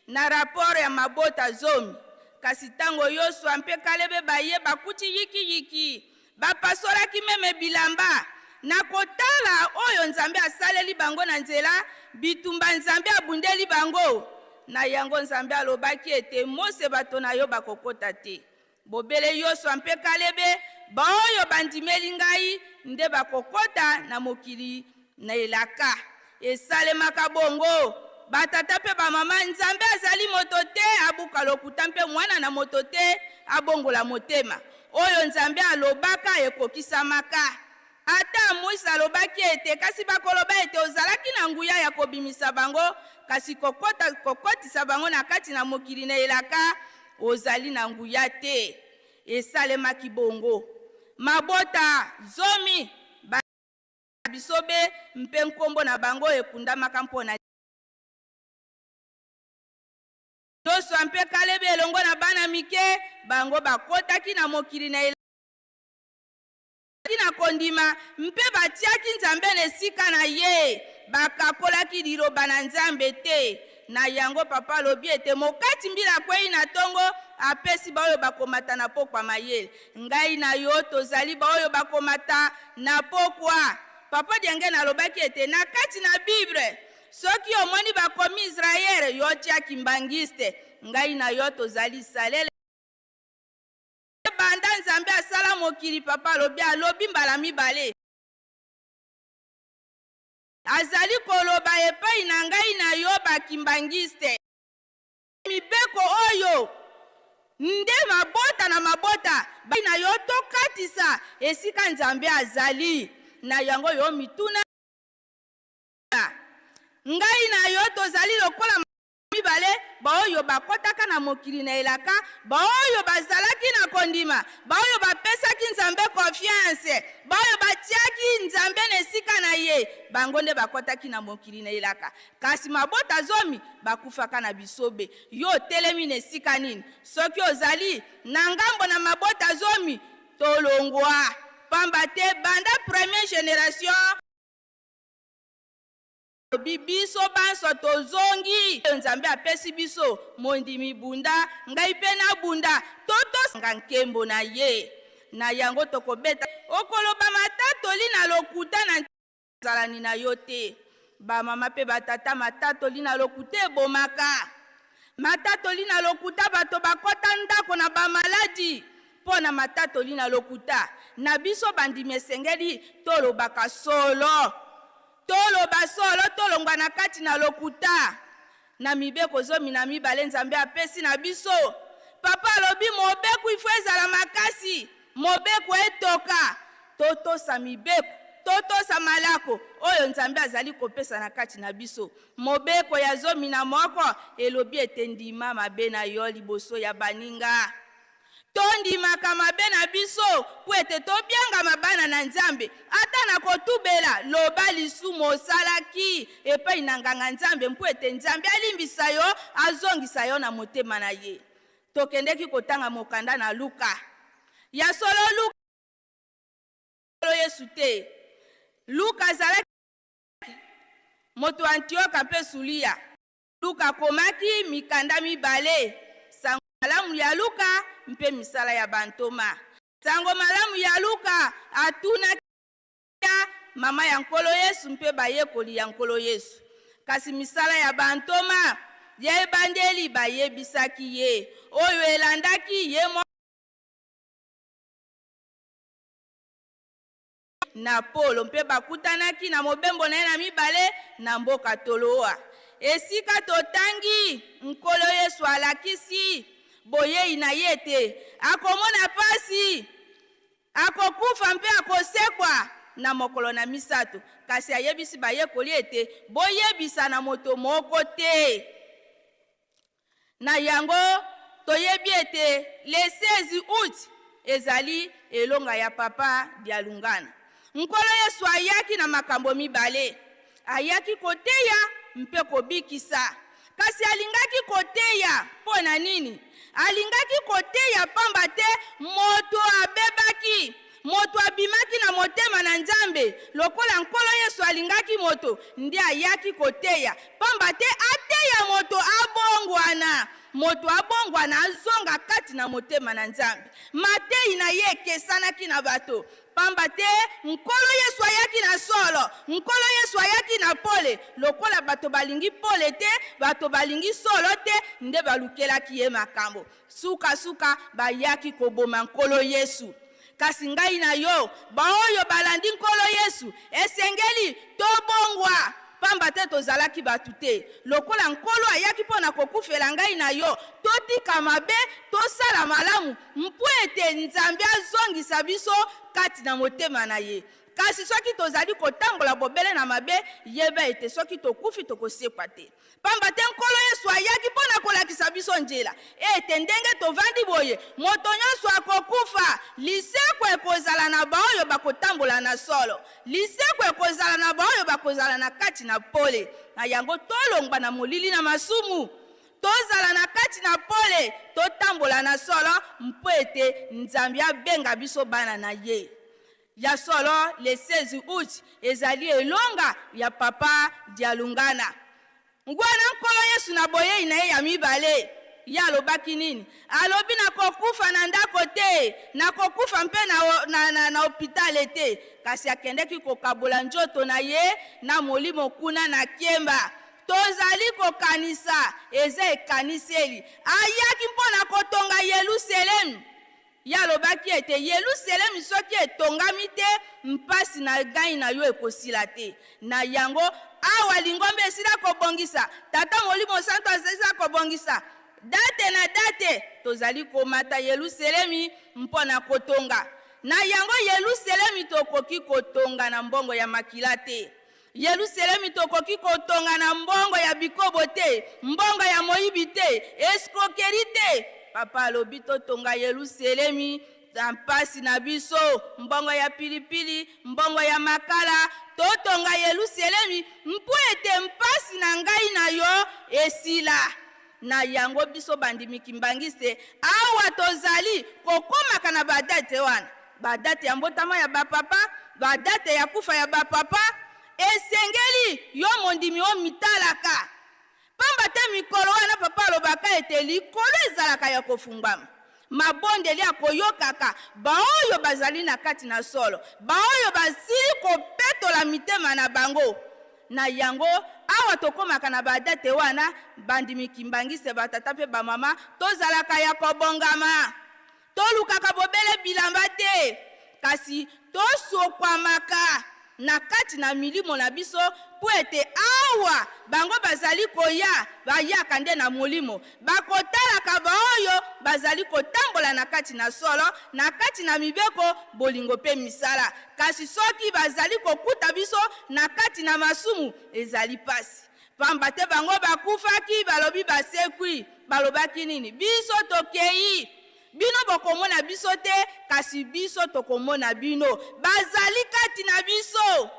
na rapport ya mabota 10. Kasi tango Yosua mpe Kalebe baye bakuti yikiyiki, bapasolaki meme bilamba na kotala oyo Nzambe asaleli bango na nzela, bitumba Nzambe abundeli bango. Na yango Nzambe alobaki ete Mose bato na yo bakokota te. Bobele Yosua mpe Kalebe baoyo bandimeli ngai nde bakokota na mokili na elaka. Esalemaka bongo batata mpe bamama, Nzambe azali moto te abuka lokuta mpe mwana na moto te abongola motema. Oyo Nzambe alobaka ekokisamaka. Ata Moise alobaki ete kasi bakoloba ete ozalaki na nguya ya kobimisa bango, kasi kokotisa bango na kati na mokili na elaka ozali na nguya te. Esalemaki bongo. Mabota 10 ba bisobe mpe nkombo na bango ekundamaka mpo na Yosua mpe Kalebe elongo na bana mike, bango bakotaki na mokili na na kondima mpe batiaki Nzambe na esika na ye, bakakolaki liloba na Nzambe te. Na yango papa alobi ete mokati mbila akwei na tongo, apesi baoyo bakomata na pokwa mayele. Ngai na yo tozali baoyo bakomata na pokwa. Papa Diangienda alobaki ete na kati na Bible soki omoni bakomi Israele yo tia kimbangiste, ngai na yo tozali salele. Banda Nzambe asala mokili, papa alobi, alobi mbala mibale. Azali koloba epai na ngai na yo bakimbangiste. Mibeko oyo Nde mabota na mabota ba na yo tokatisa esika Nzambe azali. Na yango yo mituna ngai na yo tozali lokola mibale baoyo bakotaka na mokili na elaka, baoyo bazalaki na kondima, baoyo bapesaki Nzambe confiance, baoyo batiaki Nzambe na esika na ye, bango nde bakotaki na mokili na elaka. Kasi mabota zomi bakufaka na bisobe. Yo otelemi na esika nini? Soki ozali na ngambo na mabota zomi, tolongwa. Pamba te banda première generation alobi biso banso tozongi. Nzambe apesi biso mondimi bunda, ngai mpe nabunda, totosanga nkembo na ye. Na yango tokobeta. Okoloba matatoli na lokuta na zalani na yo te. Bamama mpe batata, matatoli na lokuta ebomaka. Matatoli na lokuta, bato bakɔta ndako na bamaladi mpo na matatoli na lokuta. Na biso bandimi esengeli tolobaka solo, toloba solo, tolongwa na kati na lokuta. Na mibeko 12 Nzambe apesi na biso, papa alobi mobeko ifo ezala makasi, mobeko etoka, totosa mibeko, totosa malako oyo Nzambe azali kopesa na kati na biso. Mobeko ya 11 elobi ete ndima mabe na yo liboso ya baninga. Tondimaka mabe na biso po ete tobiangama bana na Nzambe. Ata na kotubela, loba lisumu osalaki epai na nganga Nzambe mpo ete Nzambe alimbisa yo, azongisa yo na motema na ye. Tokendeki kotanga mokanda na Luka. Ya solo Luka Yesu te. Luka azalaki moto ya Antioka mpe Sulia. Luka akomaki mikanda mibale, Sango Malamu ya Luka mpe Misala ya Bantoma. Sango Malamu ya Luka atunaki mama ya Nkolo Yesu mpe bayekoli ya Nkolo Yesu. Kasi Misala ya Bantoma ya ebandeli bayebisaki ye oyo elandaki ye na Polo mpe bakutanaki na mobembo na ye na mibale na mboka Toloa. Esika totangi, Nkolo Yesu alakisi boyei na ye ete akomona pasi, akokufa mpe akosekwa na mokolo na misato, kasi ayebisi bayekoli ete boyebisa na moto moko te. Na yango, toyebi ete le 16 août ezali elonga ya Papa Dialungana. Nkolo Yesu ayaki na makambo mibale. Ayaki koteya mpe kobikisa. Kasi alingaki koteya mpo na nini? Alingaki koteya pamba te moto abebaki. Moto abimaki na motema na Nzambe. Lokola Nkolo Yesu alingaki moto, nde ayaki koteya. Pamba te ateya moto abongwana. Moto abongwana azonga kati na motema na Nzambe. Mateyi na ye ekesanaki na bato. Pamba te Nkolo Yesu ayaki na solo, Nkolo Yesu ayaki na pole. Lokola bato balingi pole te, bato balingi solo te, nde balukelaki ye makambo. Sukasuka bayaki koboma Nkolo Yesu. Kasi ngai na yo, baoyo balandi Nkolo Yesu, esengeli tobongwa, pamba te tozalaki bato te. Lokola Nkolo ayaki mpo na kokufela ngai na yo, totika mabe, tosala malamu, mpo ete Nzambe azongisa biso kati na motema na ye. Kasi soki tozali kotambola bobele na mabe, yeba ete soki tokufi tokosekwa te. Pamba te Nkolo Yesu ayaki mpo na kolakisa biso nzela, ete ndenge tovandi boye, moto nyonso akokufa, lisekwa ekozala na baoyo bakotambola na solo, lisekwa ekozala na baoyo bakozala na kati na pole. Na yango tolongwa na molili na masumu, tozala na kati na pole, totambola na solo, mpo ete Nzambe abenga biso bana na ye. Ya solo, le 16 août ezali elonga ya Papa Dialungana. Ngwana Nkolo Yesu na boyei na ye ya mibale, ye alobaki nini? Alobi nakokufa na ndako te, nakokufa mpe na, na, na, na hopitale te. Kasi akendeki kokabola nzoto na ye na molimo kuna na Kiemba. Tozali kokanisa, eza ekaniseli. Ayaki mpo na kotonga Yelusalemi. Ye alobaki ete, Yelusalemi soki etongami te, mpasi na ngai na yo ekosila te. Na yango, awa lingomba esila kobongisa, Tata Molimo Santu asila kobongisa. Date na date, tozali komata Yeluselemi mpo na kotonga. Na yango, Yeluselemi tokoki kotonga na mbongo ya makila te. Yeluselemi tokoki kotonga na mbongo ya bikobo te, mbongo ya moyibi te, escroquerie te. Papa alobi totonga Yeluselemi na mpasi na biso, mbongo ya pilipili, mbongo ya makala, totonga Yeluselemi mpo ete mpasi na ngai na yo esila. Na yango biso bandimi kimbanguiste awa tozali kokomaka na ba date wana, ba date ya mbotama ya ba papa, ba date ya kufa ya ba papa, esengeli yo mondimi omitalaka. Pamba te mikolo wana papa alobaka ete likolo ezalaka ya kofungwama. Mabondeli akoyokaka baoyo bazali na kati na solo, baoyo basili kopetola mitema na bango. Na yango, awa tokomaka na ba date wana, bandimi kimbanguiste, ba tata mpe ba mama, tozalaka ya kobongama. Tolukaka bobele bilamba te, kasi tosokwamaka na kati na milimo na biso, mpo ete awa bango bazali koya, bayaka nde na Molimo, bakotalaka baoyo bazali kotambola na kati na solo, na kati na mibeko, bolingo mpe misala. Kasi soki bazali kokuta biso na kati na masumu, ezali mpasi. Pamba te bango bakufaki, balobi basekwi. Balobaki nini? Biso tokei. Bino bokomona biso te, kasi biso tokomona bino. Bazali kati na biso.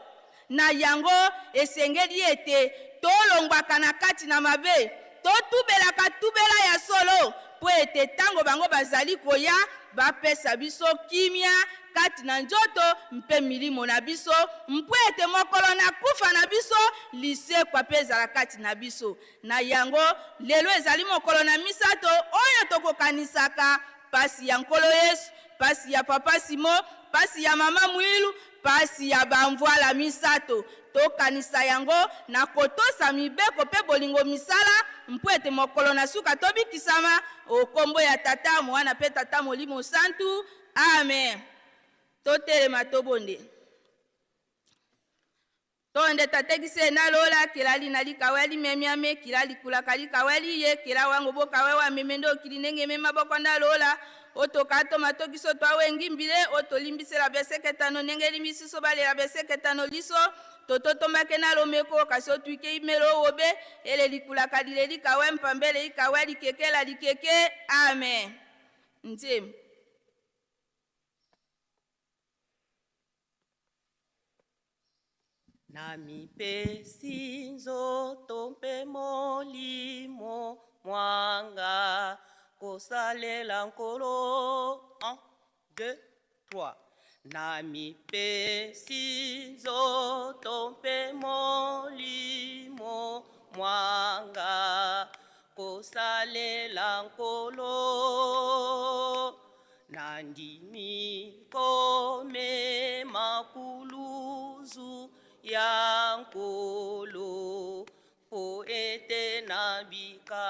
Na yango, esengeli ete tolongwaka na kati na mabe, totubelaka tubela ya solo, mpo ete ntango bango bazali koya, bapesa biso kimia kati na nzoto mpe milimo na biso, mpo ete mokolo na kufa na biso, lisekwa mpe ezala kati na biso. Na yango, lelo ezali mokolo na misato oyo tokokanisaka pasi ya Nkolo Yesu, pasi ya Papa Simon, pasi ya Mama Muilu, pasi ya bamvuala misato. Tokanisa yango na kotosa mibeko mpe bolingo misala, mpo ete mokolo na suka tobikisama, o kombo ya Tata, Mwana mpe Tata Molimo Santu. Amen. Totelema tobondela. Tonde tatekise na lola kela lina likawe limemiame kila likulaka likawe liye kela wango bokawe wa meme ndo okili ndenge mema boko nda lola otoka toma tokiso twawe ngimbile otolimbisela beseketano ndenge limbisiso balela beseketano liso tototombake na lomeko kasi otwike imelo owobe ele likulaka lile likawe mpambele ikawe likekela likeke amen nzembo. Namipesi nzoto mpe molimo mwanga kosalela Nkolo. 1, 2, 3. Namipesi nzoto mpe molimo mwanga kosalela Nkolo. Nandimi komema kuluzu ya Nkolo mpo ete nabika.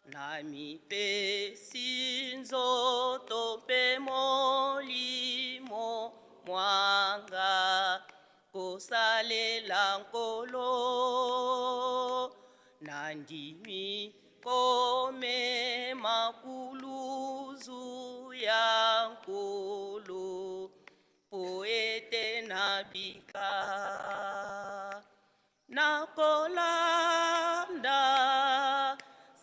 Namipesi nzoto mpe molimo mwanga kosalela Nkolo. Nandimi komema kuluzu ya Nkolo mpo ete nabika. Nakolanda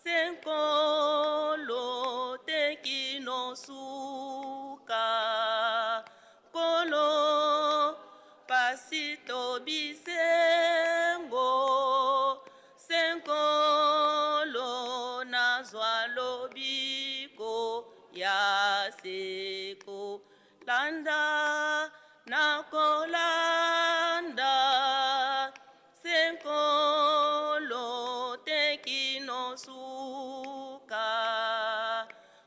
se Nkolo te kino suka. Nkolo, pasi to bisengo, se Nkolo nazwa lobiko ya seko. Landa, nakolanda se Nkolo te kino suka.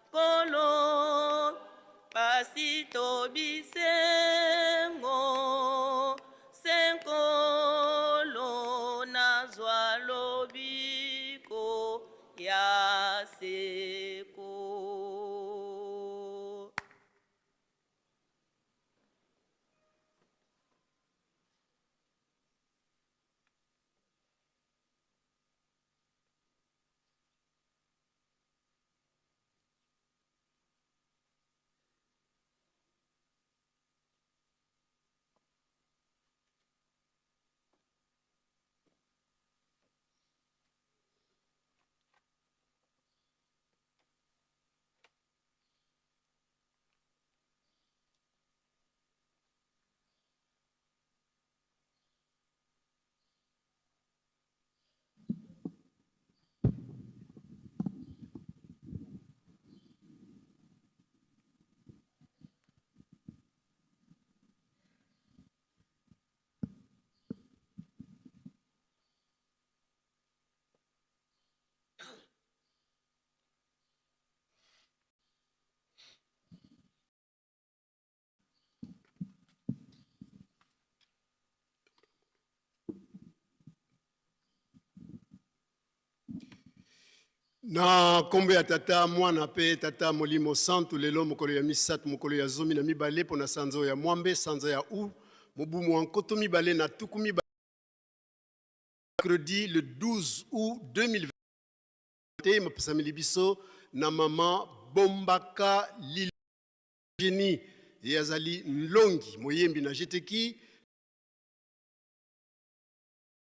Nkolo, pasi to bisengo, se Nkolo nazwa lobiko ya seko. Na nkombo ya Tata, Mwana mpe Tata Molimo Santu, lelo mokolo ya misato, mokolo ya 12 mpo na sanza oyo ya mwambe, sanza ya aout, mobu mwa 2020, mercredi le 12 août 2020, mapesameli biso na mama Bombaka Lili Eugenie, ye azali nlongi moyembi na GTK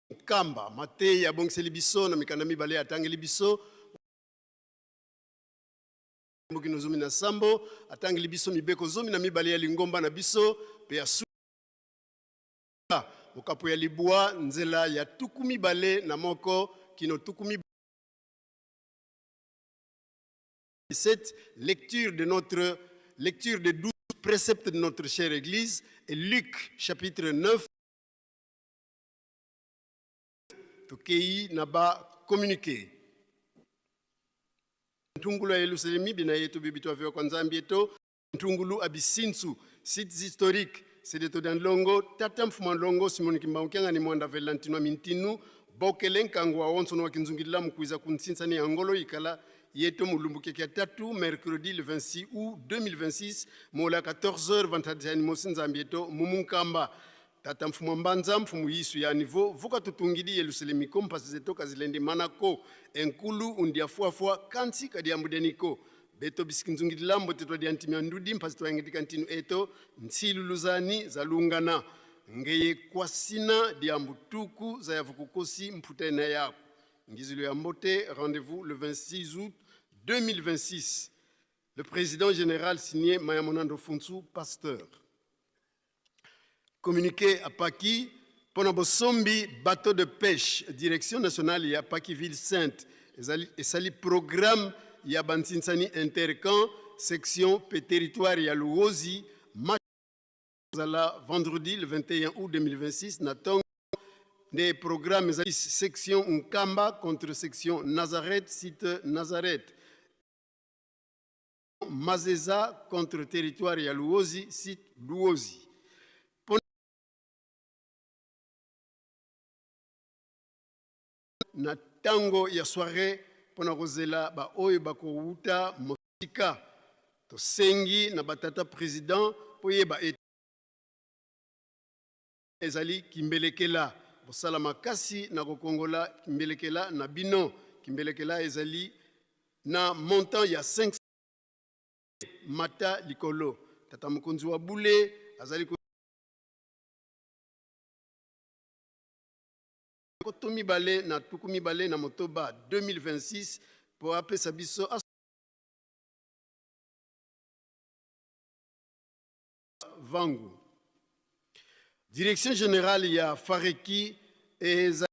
Nkamba. Mateyi abongiseli biso na mikanda mibale atangeli biso mokino 17, atangeli biso mibeko 12 ya lingomba na biso mpe asuka mokapo ya libwa nzela ya 21 kino 27. Lecture de notre lecture des 12 préceptes de notre chère Église et Luc chapitre 9. Tokei na ba communiqué. Ntungulu ya Yelusalemi bina yetu bibi twaviwa kwa Nzambi eto Ntungulu abisinsu sites historiques sedeto dan longo tata mfuma longo Simon Kimbangu Kiangani Mwanda Velantino Mintinu bokele nkangu wa onso wa kinzungilila mukwiza kunsinsa ni angolo ikala yeto mulumbu keke ya tatu mercredi le 26 août 2026 mola 14h vantadiani mosi Nzambi eto mumunkamba Tata mfumu mbanza mfumu yisu ya niveau vuka tutungidi Yerusalemi ko mpasi zeto kazilende manako enkulu undia fuafua kansi kadiambudeniko beto bisikinzungidila mbote twa diantimia ndudi mpasi twayengetika ntinu eto nsiluluzani zalungana ngeye kwasina diambu tuku za yavukukosi mputena yako ngizilo ya mbote. Rendez-vous le 26 août 2026. Le président général signé Mayamonando Funsu, pasteur. Communiqué à Paki mpona bosombi bateau de pêche. Direction nationale ya Paki Ville Sainte esali programme ya bansinsani intercamp section pe territoire ya Luozi. Match ezala vendredi le 21 août 2026 na ntongo. Nde programme ezali section Nkamba contre section Nazareth, site Nazareth, Mazeza contre territoire ya Luozi, site Luozi. Na ntango ya soirée mpona kozela baoyo bakowuta mosika, tosengi na batata président mpo yeba ete ezali kimbelekela, bosala makasi na kokongola kimbelekela na bino. Kimbelekela ezali na montant ya 5 mata likolo. Tata mokonzi wa bule azali 2026 2026 mpo apesa biso vangu. Direction générale ya Fareki eza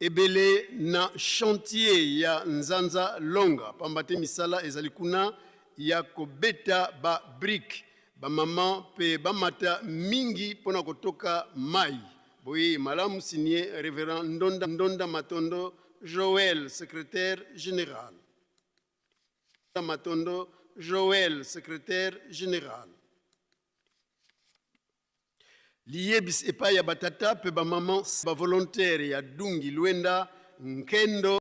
ebele na chantier ya Nzanza Longa, pamba te misala ezali kuna ya kobeta ba brique. Bamama mpe bamata mingi mpona kotoka mai. Boye malamu. Signé révérend Ndonda, Ndonda Matondo Joël, secrétaire général. Matondo Joël, secrétaire général. Liyebisi epai ya batata mpe bamama bavolontaire ya Dungi Lwenda Nkendo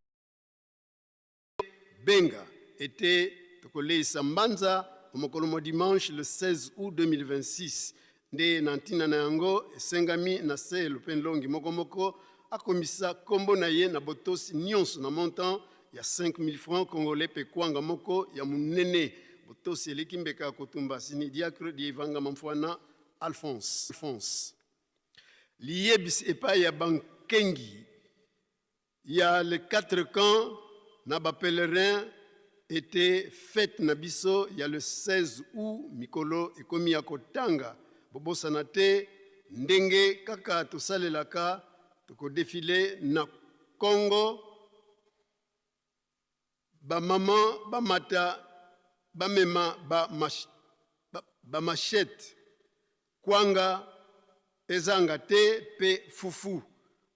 Benga ete tokoleisa mbanza mokolo mwa dimanche le 16 août 2026. Nde na ntina na yango esengami na selo mpe nlongi moko moko akomisa nkombo na ye na botosi nyonso na montant ya 5000 francs congolais mpe kwanga moko ya monene. Botosi eleki mbeka ya kotumba. Signé diacre Dievanga Mamfwana Alphonse. Alphonse. Liyebisi epai ya bankengi ya les quatre camps na bapèlerin ete fête na biso ya le 16 août mikolo ekomi ya kotanga. Bobosana te ndenge kaka tosalelaka, tokodéfiler na Congo. Bamama bamata bamema bamachete, kwanga ezanga te mpe fufu.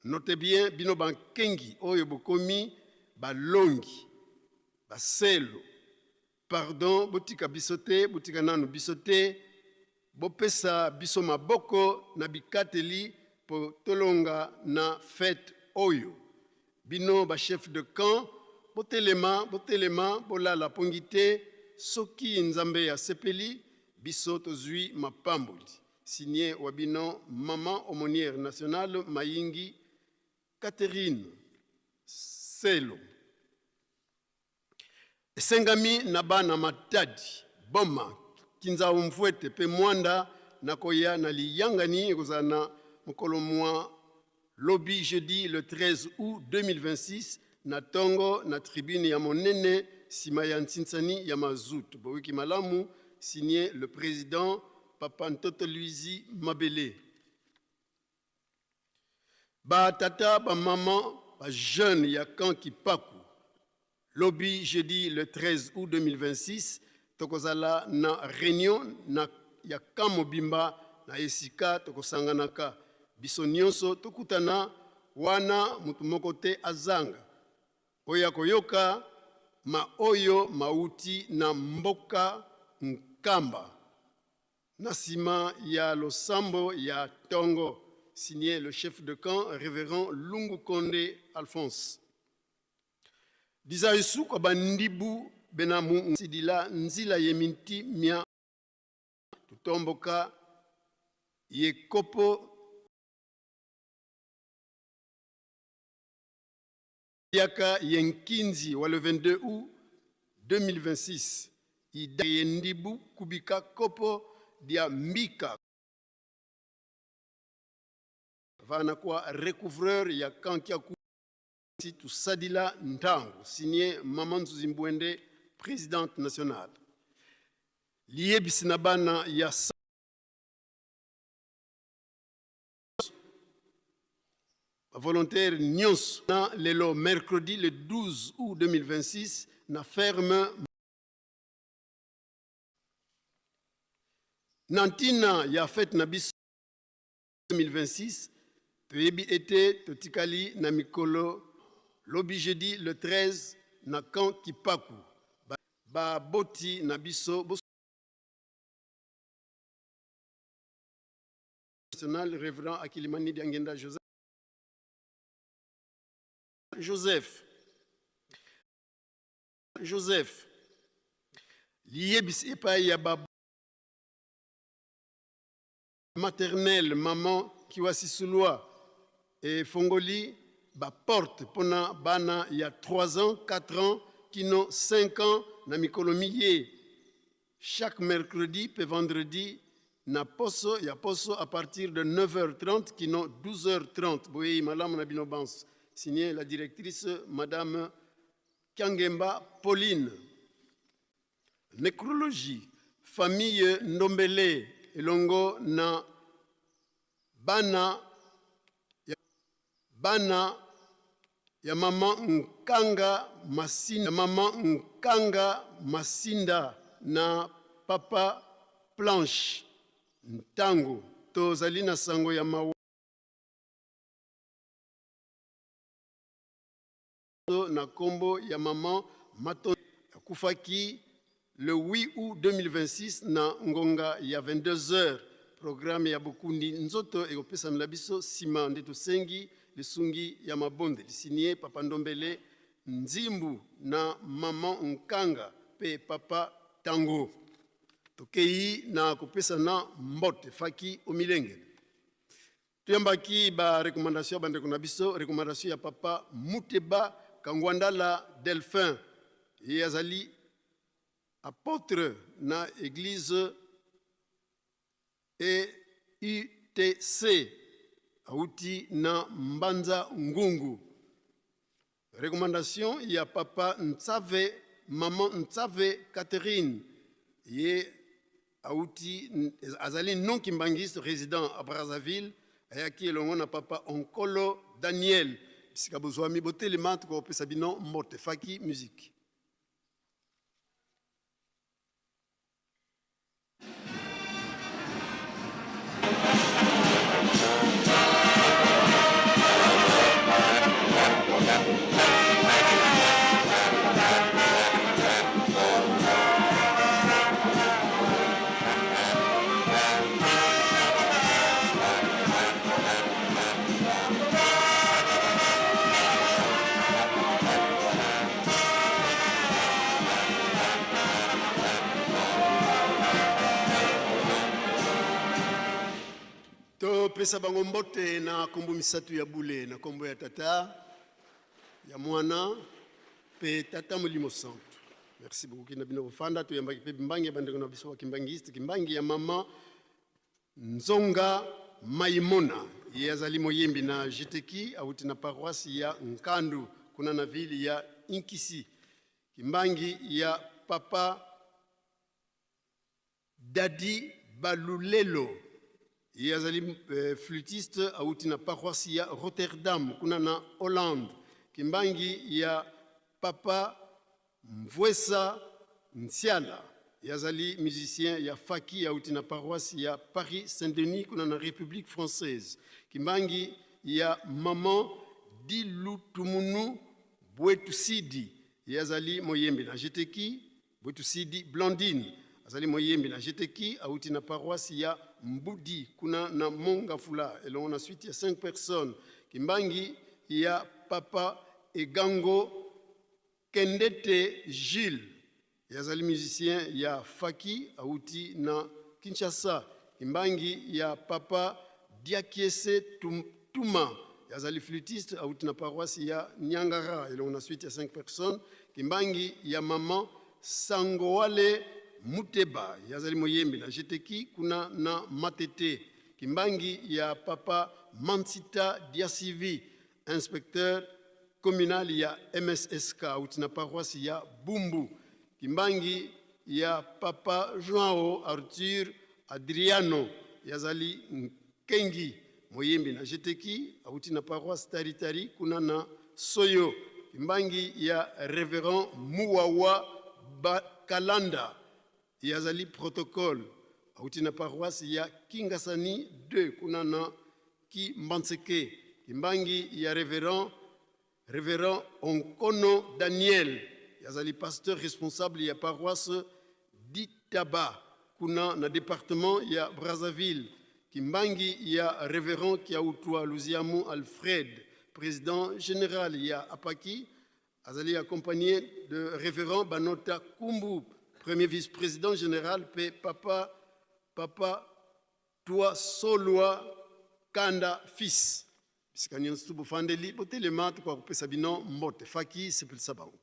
Note bien, bino bankengi oyo bokomi balongi baselo, pardon, botika biso te, botika nanu biso te, bopesa biso maboko na bikateli mpo tolonga na fête. oyo. Bino ba chef de camp botelema botelema bolala pongi te soki Nzambe asepeli biso tozui mapamboli. Signe wa bino maman aumonière nationale Mayingi Catherine Selo. Esengami na bana Matadi, Boma, Kinzau Mvuete pe Muanda na koya na liyangani ekozala na mokolo mwa lobi jeudi le 13 aout 2026 na tongo na tribune ya monene sima ya nsinsani ya mazout. Boyoki malamu, signe le president Papa Ntoto Luizi Mabele. Ba tata, ba maman, ba jeunes ya camp Kipaku, lobi jeudi le 13 août 2026 tokozala na reunion na ya camp mobimba na esika tokosanganaka biso nionso tokutana wana mutu moko te azanga oyo akoyoka ma oyo mawuti na mboka Nkamba. Na sima ya losambo ya tongo, signe le chef de camp Reverend Lungu Konde Alphonse. Dizaisu kwa bandibu bena mu nsidila nzila ye minti mia tutomboka ye kopo yaka ye nkinzi wa le 22 août 2026 ida ye ndibu kubika kopo dia mbika vana kwa recouvreur ya kankia ku tusadila ntango signé Maman Nzuzi Mbwende présidente nationale liyebisi na bana ya volontaire nyonso na lelo mercredi le 12 août 2026 na ferme na ntina ya fete na biso 2026 toyebi ete totikali na mikolo lobi jeudi le 13 na camp Kipaku baboti na biso national révérend Akilimani Diangenda Joseph Joseph Joseph liyebisi epai ya ba maternelle maman Kiwasisulwa efongoli ba porte mpona bana ya 3 ans 4 ans kino 5 ans na mikolo miye chaque mercredi pe vendredi na poso ya poso à partir de 9h30 kino 12h30. Boyeyi malamu na bino banso. Signé la directrice Madame Kiangemba Pauline. Necrologie famille Ndombele elongo na bana ya, bana ya mama Nkanga Masinda, mama Nkanga Masinda na papa Planche Ntango tozali na sango ya mawa na kombo ya maman Maton akufaki le 8 août 2026 na ngonga ya 22h. Programme ya bokundi nzoto ekopesamela biso sima nde tosengi lisungi ya mabondeli. Signé Papa Ndombele Nzimbu na maman Nkanga pe papa Tango. Tokeyi na kopesana mbote faki omilengele. Toyambaki ba recommandation ya bandeko na biso, recommandation ya papa Muteba Kangwandala Delphin, ye azali apôtre na église EUTC, auti na Mbanza Ngungu. Recommandation ya papa Ntsave, maman Ntsave Catherine, ye auti azali non kimbangiste résident à Brazzaville, ayaki elongo na papa Onkolo Daniel. Bisika bozwami botelema tokopesa bino mbote. Faki musique. Topesa bango mbote na kombo misatu ya bule, na kombo ya Tata, ya Mwana pe Tata Molimo Santu. Merci beaucoup kina bino kofanda. Toyambaki pe bimbangi ya bandeko na biso ba kimbangiste, kimbangi ya mama Nzonga Maimona, ye azali moyembi na Jiteki, awuti na paroisse ya Nkandu kuna na ville ya Inkisi. Kimbangi ya papa Daddy Balulelo, ye azali flûtiste, awuti na paroisse ya Rotterdam kuna na Hollande. Kimbangi ya papa Mvuesa Nsiala, ye azali musicien ya faki, awuti na paroisse ya Paris Saint-Denis kuna na République française. Kimbangi ya maman Dilutumunu Bwetusidi, ye azali moyembi na Jeteki. Bwetusidi Blandine azali moyembi na Jeteki, awuti na paroisse ya Mbudi kuna na Mont-Ngafula, elongo na suite ya 5 personnes. Kimbangi ya papa Egango Kendete Gilles, ye azali musicien ya faki, awuti na Kinshasa. Kimbangi ya papa Diakiese Tuma, ye azali flûtiste, awuti na paroisse ya Niangara, elongo na suite ya 5 personnes. Kimbangi ya maman Sangowale Muteba, ye azali moyembi na Jeteki kuna na Matete. Kimbangi ya papa Mansita Diasivi, inspecteur communal ya MSSK, awuti na paroisse ya Bumbu. Kimbangi ya papa Joao Arthur Adriano, ye azali Nkengi, moyembi na Jeteki, awuti na paroisse Taritari kuna na Soyo. Kimbangi ya reverend Muwawa Bakalanda, ye azali protocole, awuti na paroisse ya Kingasani 2 kuna na Kimbanseke. Kimbangi ya reverend Onkono Daniel, ye azali pasteur responsable ya paroisse Ditaba kuna na département ya Brazzaville. Kimbangi ya reverend Kiautwa Luziamu Alfred, président général ya Apaki, azali accompagné de révérend Banota Kumbu, premier vice-président général, pe papa Toi Solwa Kanda fils. Bisika nyonso bofandeli botelema, tokoka kopesa bino mbote. Faki sepelisa bango.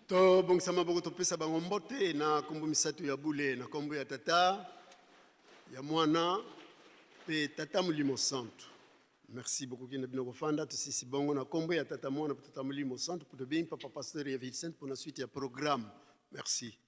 Tobongisa maboko, topesa bango mbote na kombo misato ya bule, na kombo ya Tata, ya Mwana pe Tata Molimo Santu. Merci beaucoup kina bino kofanda. Tosisi bongo na kombo ya Tata, Mwana pe Tata Molimo Santu po tobengi papa pasteur ya Ville Sainte pour la suite ya programme. Merci.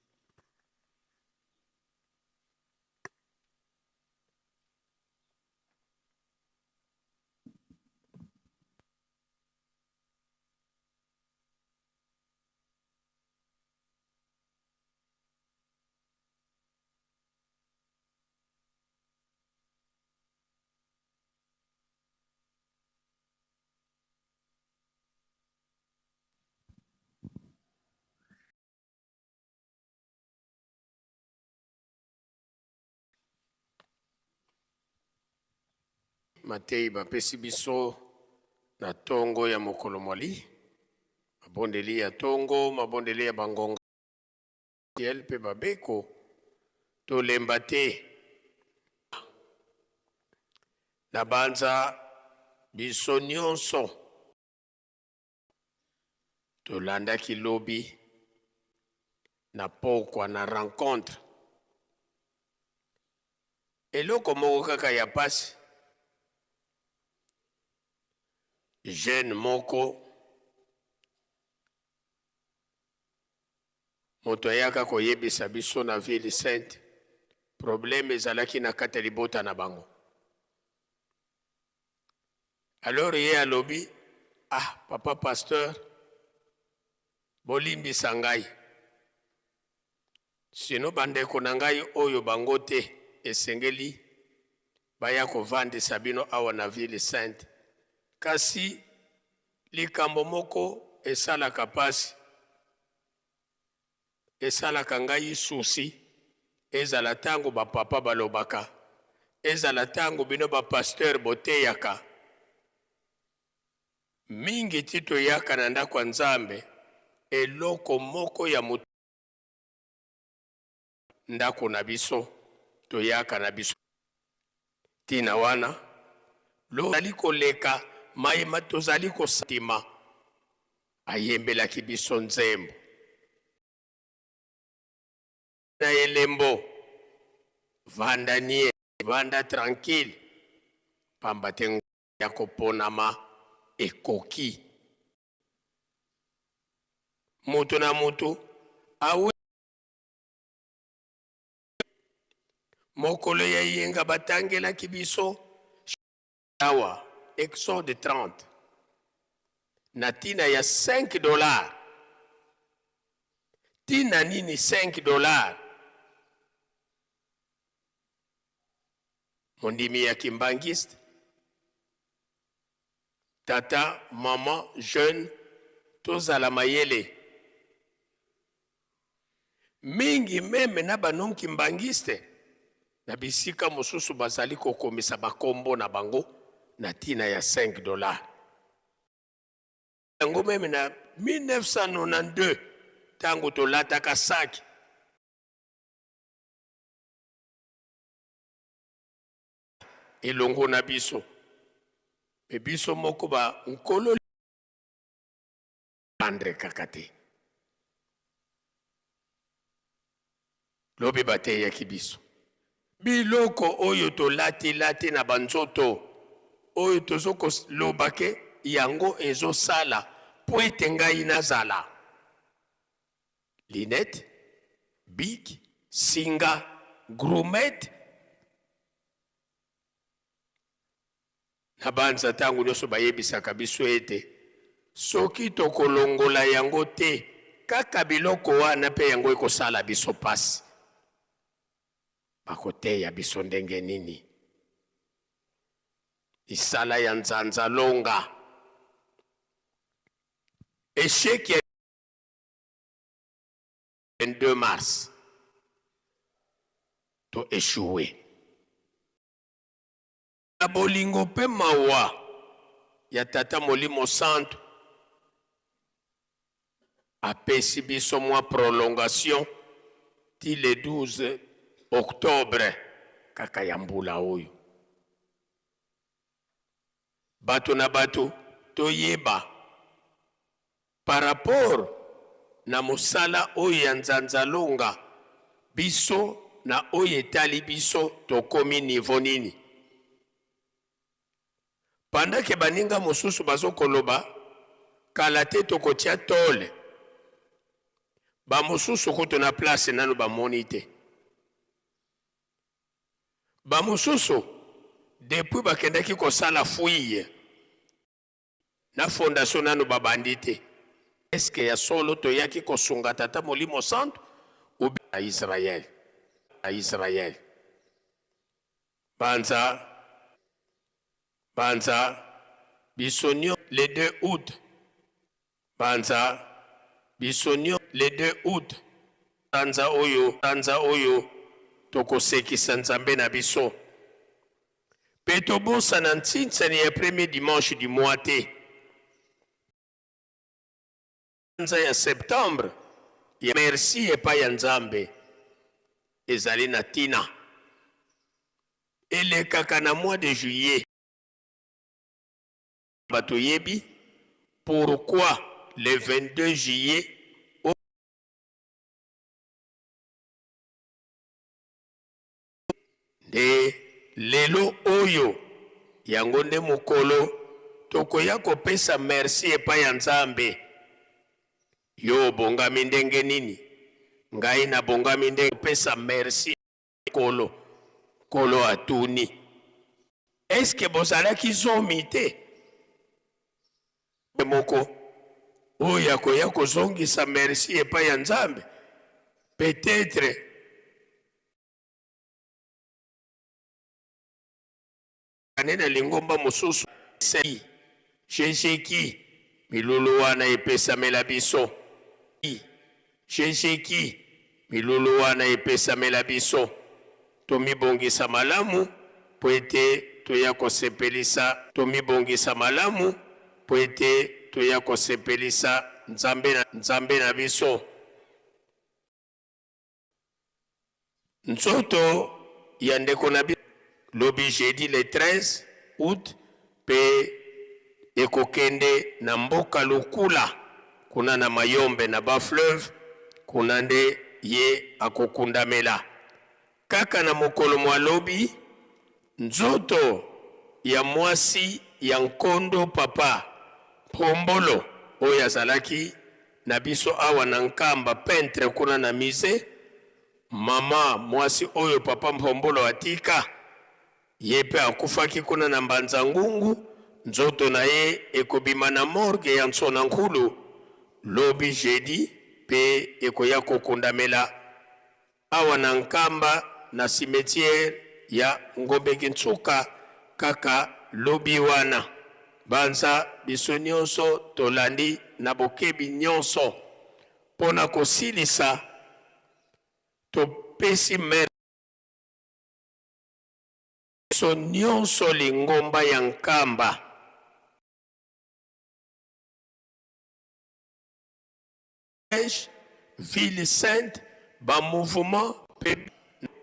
Matei bapesi biso na tongo ya mokolo mwali, mabondeli ya tongo, mabondeli ya bangonga mpe babeko, tolemba te. Na banza biso nyonso tolandaki lobi na pokwa na rencontre. Eloko moko kaka ya pasi, jeune moko moto ayaka koyebisa biso na ville sainte, problème ezalaki na kati ya libota na bango. Alors ye alobi, ah papa pasteur, bolimbisa ngai. Sinon bandeko na ngai oyo bango te esengeli baya kovandisa bino awa na ville sainte. Kasi likambo moko esalaka pasi, esalaka ngai souci, ezala tango ba papa balobaka, ezala tango bino ba pasteurs boteyaka, mingi ti toyaka na ndako ya Nzambe, eloko moko ya moto ndako na biso toyaka na biso ntina wana lozali koleka mayema tozali kosatima ayembelaki biso nzembo na elembo vanda nie vanda tranquille pamba te ya koponama ekoki moto na moto awe mokolo ya eyenga batangelaki biso awa Exode 30 na ntina ya 5 dollars. Ntina nini 5 dollars? Mondimi ya kimbangiste, tata, mama, jeune, tozala mayele mingi meme na ba non kimbangiste na bisika mosusu bazali kokomisa bakombo na bango na ntina ya 5 dollars. Yango meme na 1992 ntango tolataka saki elongo na biso, me biso moko ba nkolo andre kaka te. Lobi bateyaki biso biloko oyo tolatilati na banzoto oyo tozo koloba ke yango ezosala mpo ete ngai nazala lunette, bic, singa, grumette. Nabanza ntango nyonso bayebisaka biso ete soki tokolongola yango te, kaka biloko wana mpe yango ekosala biso mpasi. Bakoteya biso ndenge nini? Misala ya nzanza longa. Echec ya 22 mars to echoue. Na bolingo mpe mawa ya Tata Molimo Santu, apesi biso mwa prolongation ti le 12 octobre kaka ya mbula oyo. Bato na bato toyeba par rapport na mosala oyo ya Nzanzalonga, biso na oyo etali biso tokomi niveau nini? Pendant que baninga mosusu bazo koloba kala te tokotia tole, ba mosusu kutu na place nanu bamoni te. Ba mosusu depuis bakendaki kosala fouille na fondation nanu babandi te. Est-ce que ya solo toyaki kosunga Tata Molimo Santu ou bien na Israël? Na Israël. Banza banza biso nio le 2 août. Banza biso nio le 2 août. Sanza oyo sanza oyo tokosekisa Nzambe na biso. Pe tobosana ntsinsani ya premier dimanche du mois te. Sanza ya septembre ya merci epai ya Nzambe ezali na tina. Elekaka na mois de juillet. Bato yebi pourquoi le 22 juillet Nde lelo oyo, yango nde mokolo tokoya kopesa merci epai ya Nzambe. Yo obongami ndenge nini? Ngai nabongami ndenge kopesa merci Nkolo. Nkolo atuni, eske bozalaki zomi te? Moko oyo akoya kozongisa merci epai ya Nzambe, peut-etre. Kane na lingomba mosusu C GGki milulu wana epesamela biso I GGki milulu wana epesamela biso Tomibongisa malamu mpo ete toya kosepelisa Tomibongisa malamu mpo ete toya kosepelisa Nzambe na Nzambe na biso. Nzoto ya ndeko na biso lobi jeudi le 13 aout pe ekokende na mboka Lukula kuna na Mayombe na bas fleuve kuna nde ye akokundamela. Kaka na mokolo mwa lobi, nzoto ya mwasi ya nkondo papa Mpombolo oyo azalaki na biso awa na Nkamba, peintre kuna na musee, mama mwasi oyo papa Mpombolo atika, ye pe akufaki kuna na Mbanza Ngungu, nzoto na ye ekobima na morgue ya Nsona Nkulu lobi jeudi pe ekoya kokundamela Awa na Nkamba na cimetière ya Ngombe Kinsuka kaka lobi wana. Banza biso nionso tolandi na bokebi nionso. Mpo na kosilisa, topesi mer. Biso nionso lingomba ya Nkamba. Ville sainte, ba mouvement pe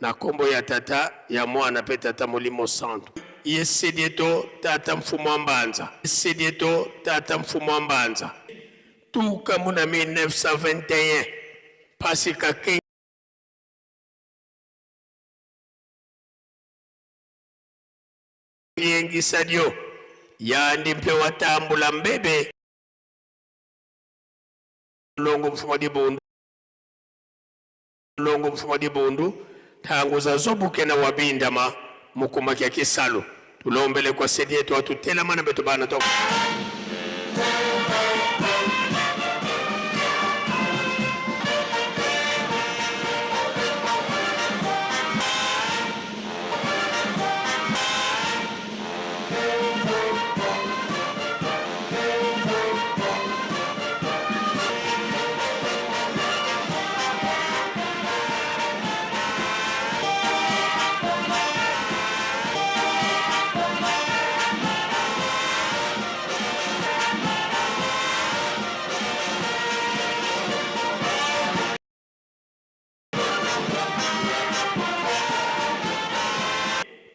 na kombo ya Tata, ya Mwana pe Tata Molimo Santu. Ye sedieto Tata Mfumu wa Mbanza, sedieto Tata Mfumu wa Mbanza. Tuka muna 1921 pasika ke yengisa dio yandi mpe watambula mbebe Longo mfumu dibundu Longo mfumu dibundu tangu za zobuke na wabindama mukumaki ya kisalu tulombele kwa sedi yetu atutelama na betu bana to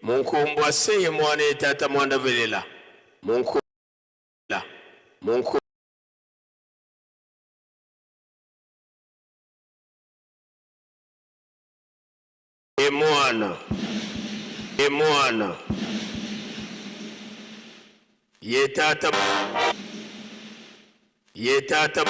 Munkumbwa seye mwana etata mwanda velela munku munku emwana emwana ye tata ye tata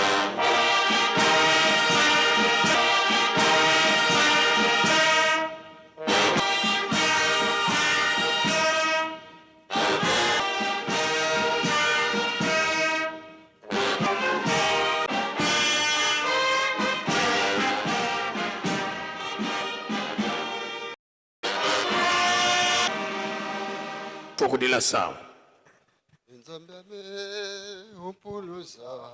Fokudila sawa. Nzambe ame opolosa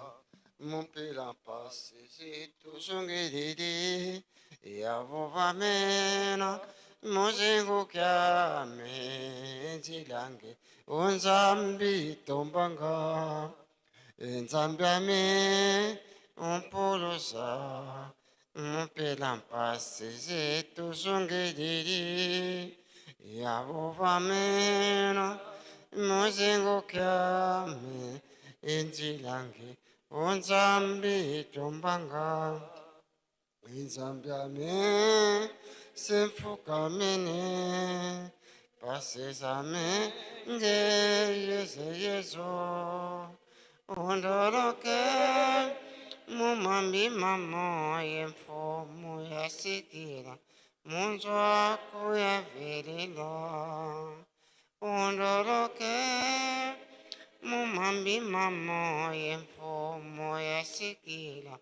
mompela mpasi tozongeleli yavovamena mozengokyame nzilange onzambi tombanga nzambe ame ompolosa mompela mpasi tozongeleli yavovamena mozengokyame nzilange onzambi tombanga Nzambe ame semfukamene pasezame nge yeze yezo ondoloke mumambi mamo yemfumu yasikila munzwaku yavelela ondoloke mumambi mamo yemfumu yasikila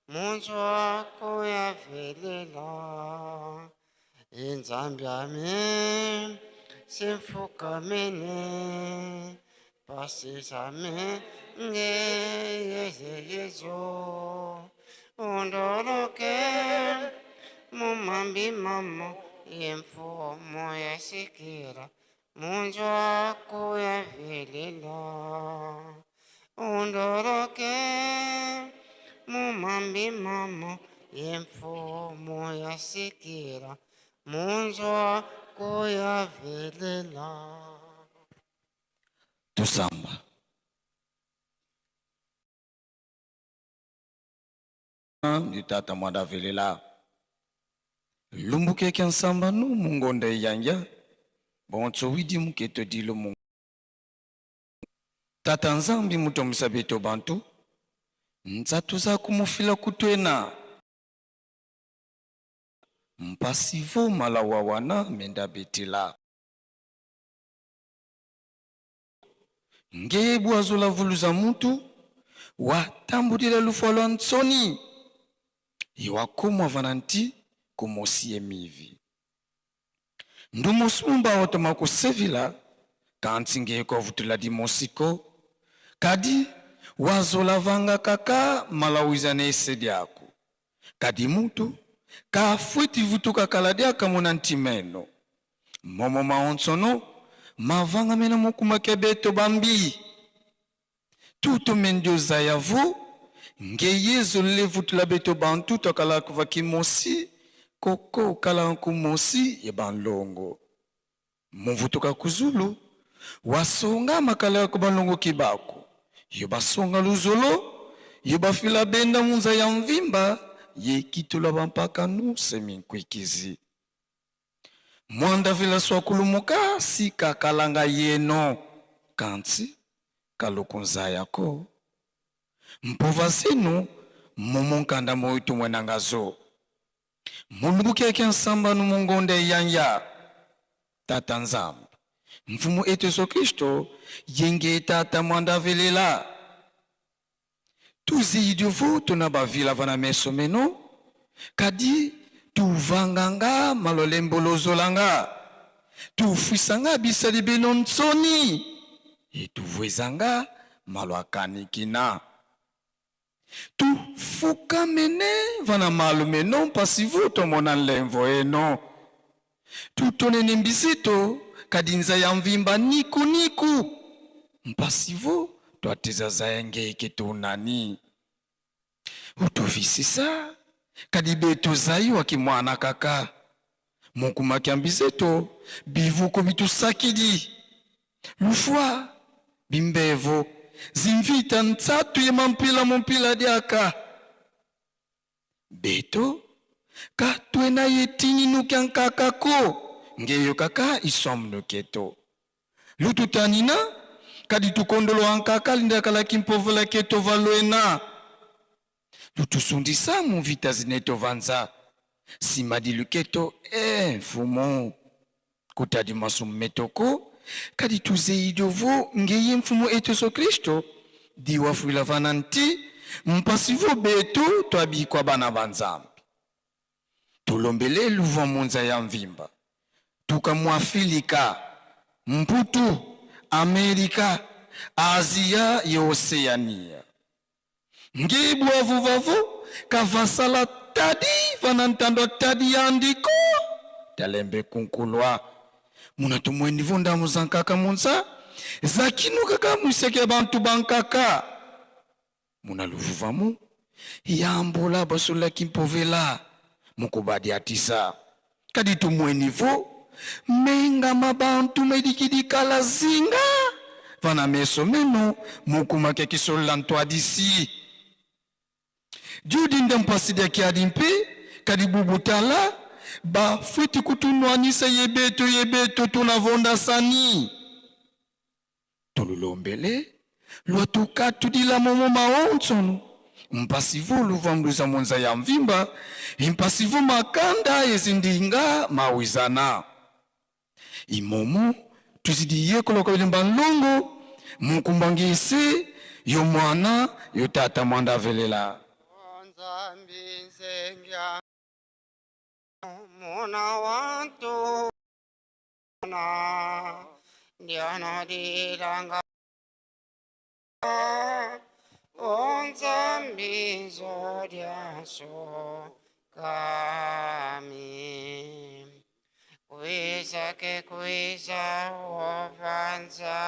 munzwaku yavelela inzambi yami simfukamene pasisame ngeyezeyezo undoloke mumambi mamo yemfumo yasikira munzwa kuyavelela undoloke mumambi mamo yemfumo yasikira munzwa kuyavelela. Tusamba. Tata mwanda velela lumbukeke nsamba nu mungonda eyanja bonso widi muketo dilo mu Tata Nzambi mutomisa beto bantu nzatu za kumufila kutwena mpasivo malawa wana menda betela ngebu azola vuluza mutu watambudila lufwa lwa nsoni iwakomwa vananti kumosie mivi ndumusumba otoma kusevila kanti ngeko vutula dimosiko kadi wazola vanga kaka malawiza ne esediako kadi mutu kafwiti vutuka kala diaka muna ntimeno momo maonsono mavanga mena mokuma ke beto bambi tuto mendio zayavu nge yezu levutula beto bantu tokala kuva kimosi koko kala nkumosi ye banlongo muvutuka kuzulu wasonga makala ya kubalongo kibako yo basonga luzolo yo bafila benda munza ya mvimba ye kitula bampaka nu seminkwikizi mwanda vila swakulumuka sika kalanga yeno kanti kalukunza yako mpova zenu mumunkanda moitu mwenangazo mulubukeke nsamba numungonde yanya tata Nzambi mfumu etu Yesu Kristo yenge tata mwanda velela tuziyidivu tuna bavila vana meso meno kadi tuvanganga malolembo lozolanga tufwisanga bisali beno nsoni etuvwezanga malo akanikina tufukamene vana malu meno mpasivu tomona nlemvo eno tutonene mbizito kadinza ya mvimba niku niku mpasivu twatiza zaengeke tunani utuvisisa kadibeto zai wakimwana kaka mokumaki ya mbizeto bivuko bitusakidi lufwa bimbevo zimvita ntsatu ye mampila mumpila diaka beto katwena ye tininuka nkakako ngeyo kaka iswamnuketo lututanina kadi tukondolo ankaka lindakalaki mpovola keto valwena lutusundisa muvita zineto vanza nsima di luketo e mfumu kutadi masumu metoko kadi tuzeyi diovo ngeye mfumu etu Yesu Kristo diwafuila vana nti mpasivo betu twabikwa bana ba Nzambi tulombele luvua munza ya mvimba tuka mu Afilika Mputu Amerika Azia ye Oseania ngebu avuvavu kavasala tadi vana ntando tadi yandiko talembe kunkulwa muna tumwendivo ndamu za nkaka munza zakinu kaka mwiseke bantu bankaka muna luvuvamu yambola basolaki mpovela mukubadi atisa kadi tumwenivo mengama bantu medikidikala zinga vana meso meno mukumake kisolela ntwadisi diudi nde mpasi diaki adi mpe kadi bubutala bafwiti kutunwanisa yebeto yebeto tunavonda sani tululombele lwatukatudila momo maonsono mpasivu luvambuza munza ya mvimba impasivu makanda ezindinga mawizana imomo tuzidi yekoloka bilemba nlongo mukumbangise yo mwana yo tata mwanda velela Nzambi nzengya muna wantu Na ndionodilanga onzambi nzodyaso kami kwiza ke kwiza wovanza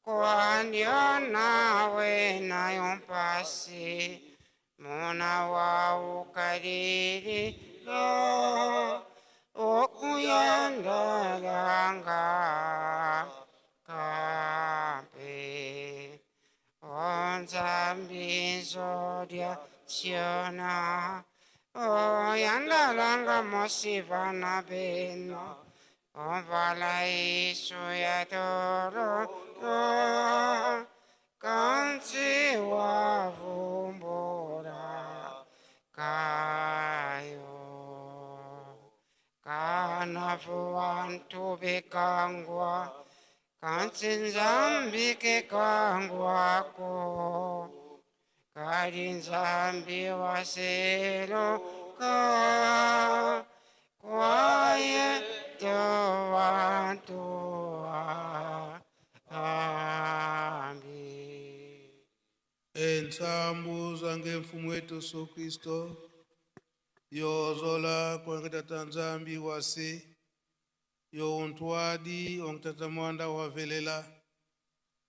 kwandiona wena yompasi muna waukalililo okuyandalanga kampe onzambi nzodya siona oyandalanga mosivana beno omvala isu ya toro kansi wavumbura kayo kana vantu bekangwa kansi nzambi kekangwako kali nzambi waseloka kwaye towantu ambi. Entsambu zange mfumu wetu Yesu Kristo yozola kwengitata nzambi wase yo untwadi ongitata mwanda wavelela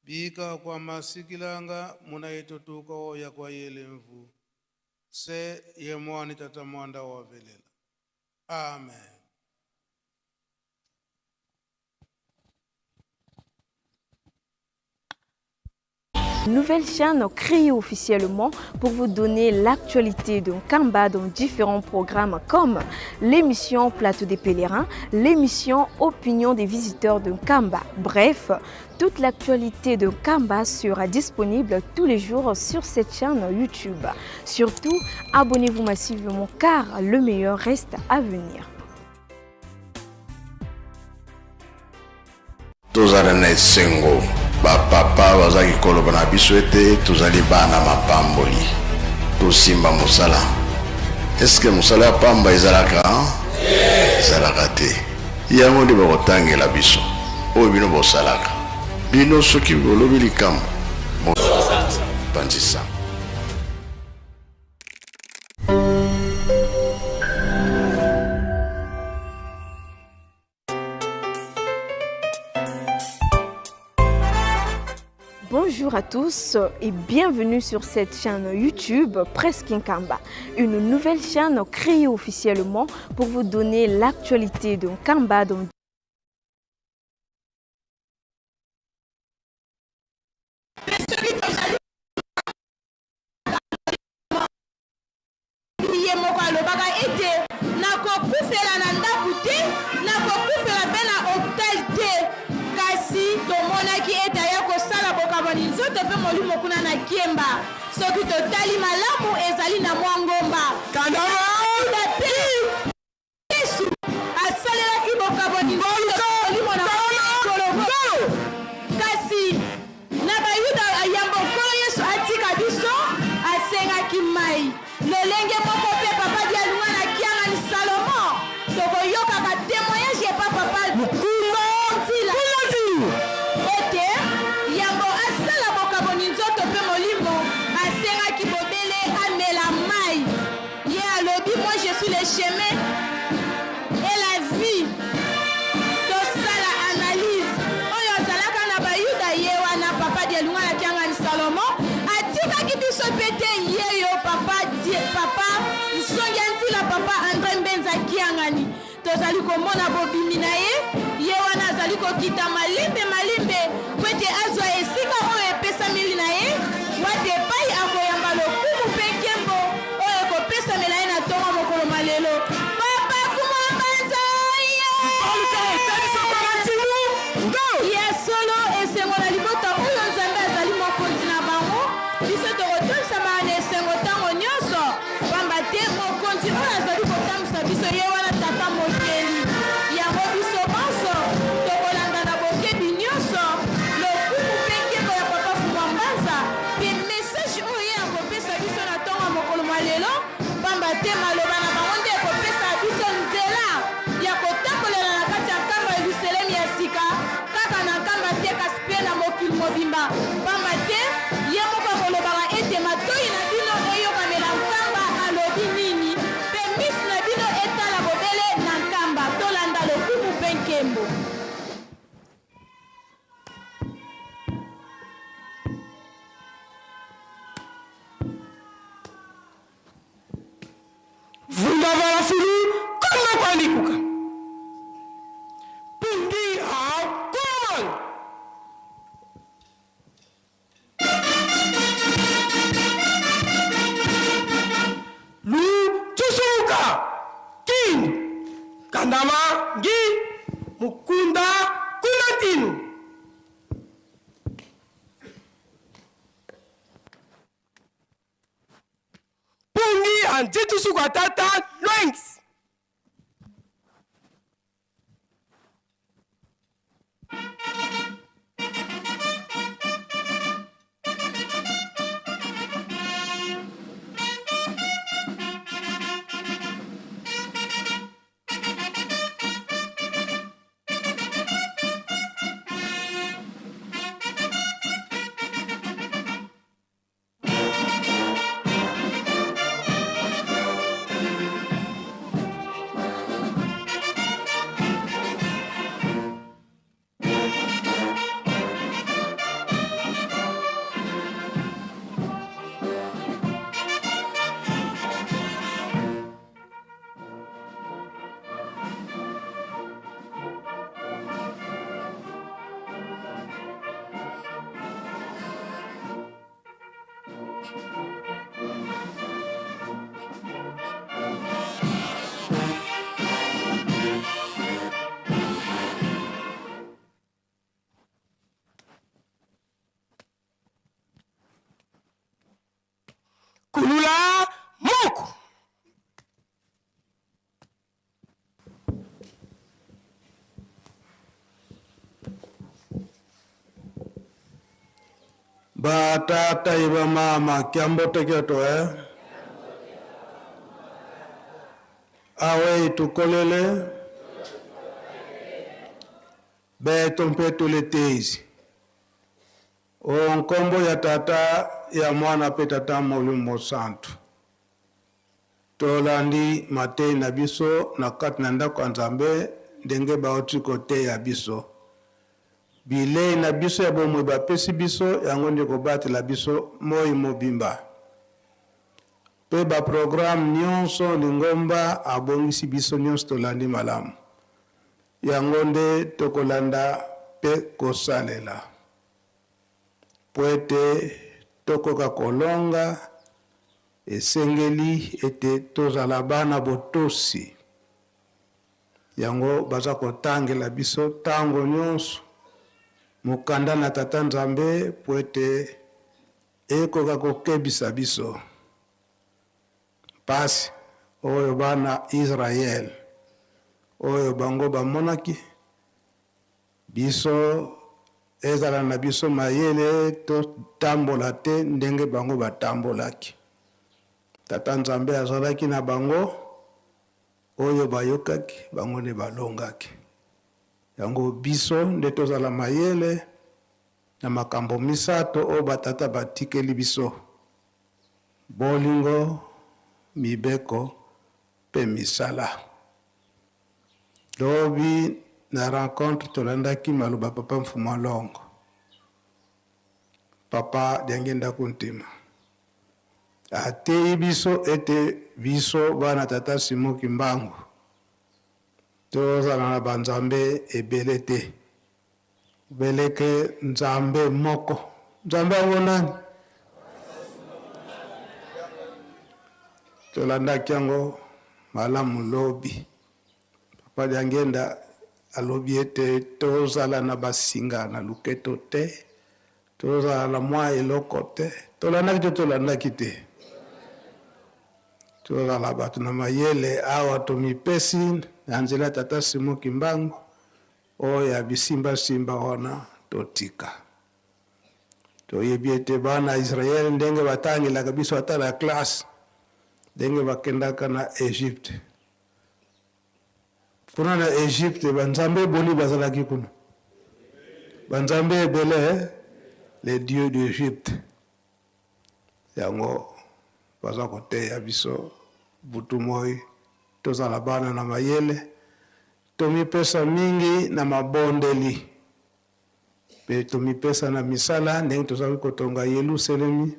bika kwa masikilanga muna etotuka oya kwa yele mvu se ye mwani tata mwanda wavelela. Amen. Nouvelle chaîne créée officiellement pour vous donner l'actualité de Nkamba dans différents programmes comme l'émission Plateau des pèlerins, l'émission Opinion des visiteurs de Nkamba. Bref, toute l'actualité de Nkamba sera disponible tous les jours sur cette chaîne YouTube. Surtout, abonnez-vous massivement car le meilleur reste à venir. Tozala na esengo, bapapa bazalaki koloba na biso ete tozali bana mapamboli, tosimba mosala. Eske mosala ya pamba ezalaka? Ezalaka te. Yango nde bakotangela biso oyo bino bosalaka. Bino soki bolobi likambo, bopanzisa. Bonjour à tous et bienvenue sur cette chaîne YouTube Presse Nkamba, une nouvelle chaîne créée officiellement pour vous donner l'actualité de Nkamba dans Ye moko alobaka ete, Nakokufela na ndako te, nakokufela mpe na hopital te. Kasi tomonaki ete aya kosala bokabwani nzoto mpe molimo kuna na Kiemba. Soki totali malamu, ezali na mwa ngomba. Bayuda mpe Yesu asalelaki bokabwani nzoto mpe molimo na Gologota. Kasi na Bayuda, yambo Nkolo Yesu atika biso, asengaki mai. Lolenge moko mpe Papa Dialunga na Kiangani Salomon, tokoyokaka temoignage epa Papa Nzila ete yambo asala bokaboni nzoto mpe molimo, asengaki bobele amela mai. Ye alobi moi je suis le chemin et la vie. Tosala analyse oyo azalaka na bayuda ye wana papa Dialunga na Kiangani Salomon atikaki biso pe te yeyo papa Die, papa Nsongi ya Nzila papa Andre Mbenza Kiangani tozali komona bobimi na ye ye wana azali kokita malembe malembe po ete azwa esika oyo epesameli na ye wapi epai akoyamba lokumu mpe nkembo oyo ekopesamela ye na ntongo mokolo mwa lelo. Papa Kumambanza oye! Ya solo, esengo na libota oyo Nzambe azali mokonzi na bango. Biso tokotondisama na esengo ntango nyonso, pamba te mokonzi oyo azali kotambwisa biso ye wana Tata Mokeli. Yango biso banso tokolanda na bokebi nyonso lokumu mpe nkembo ya Papa Fumua Mbanza mpe message oyo ye akopesa biso na ntongo ya mokolo mwa lelo, pamba te maloba na bango nde ekopesa biso nzela ya kotambolela na kati ya nkamba ya. Mavala fulu komba kwandikuka. Pungi a kuman. Lu tusuka kindu kandama ngi mukunda kuna ntinu. Pungi anzitusuka tata lwengs. Kulula muku. Batata iba mama kyambote kyoto eh? Awe itukolele beto mpe tuletezi o nkombo ya tata ya mwana mpe tata molimo santu tolandi matei na biso na kati na ndako ya nzambe ndenge bauti koteya biso bilei na biso ya bomoi bapesi biso yango nde kobatela biso moi mobimba mpe baprograme nyonso lingomba abongisi biso nyonso tolandi malamu yango nde tokolanda mpe kosalela mpo ete tokoka kolonga esengeli ete tozala bana botosi yango baza kotangela biso ntango nyonso mokanda na tata nzambe mpo ete ekoka kokebisa biso mpasi oyo bana Israele oyo bango bamonaki biso ezala na biso mayele totambola te ndenge bango batambolaki. Tata Nzambe azalaki na bango oyo bayokaki bango nde balongaki. Yango biso nde tozala mayele na makambo misato oyo batata batikeli biso: bolingo, mibeko mpe misala. Lobi na rencontre tolandaki maloba papa Mfuma Longo, papa Diangenda Kuntima ateyi biso ete biso bana tata Simon Kimbangu tozala na banzambe ebele te, beleke nzambe moko. Nzambe yango nani? Tolandaki yango malamu lobi. Papa Diangenda alobi ete tozala na basinga na luketo te, tozala na mwa eloko te. Tolandaki te, tolandaki te. Tozala bato na mayele awa tomipesi na nzela ya tata Simon Kimbangu oyo ya bisimbasimba wana totika. Toyebi ete bana Israele ndenge batangelaka biso ata na classe, ndenge bakendaka na Egypte. Kuna na Egypte banzambe boni bazalaki kuna? Banzambe ebele, eh? Les dieux d'Egypte. Yango baza koteya biso butu moi tozala bana na mayele, tomipesa mingi na mabondeli mpe tomipesa na misala ndenge tozalaki kotonga Yelusalemi.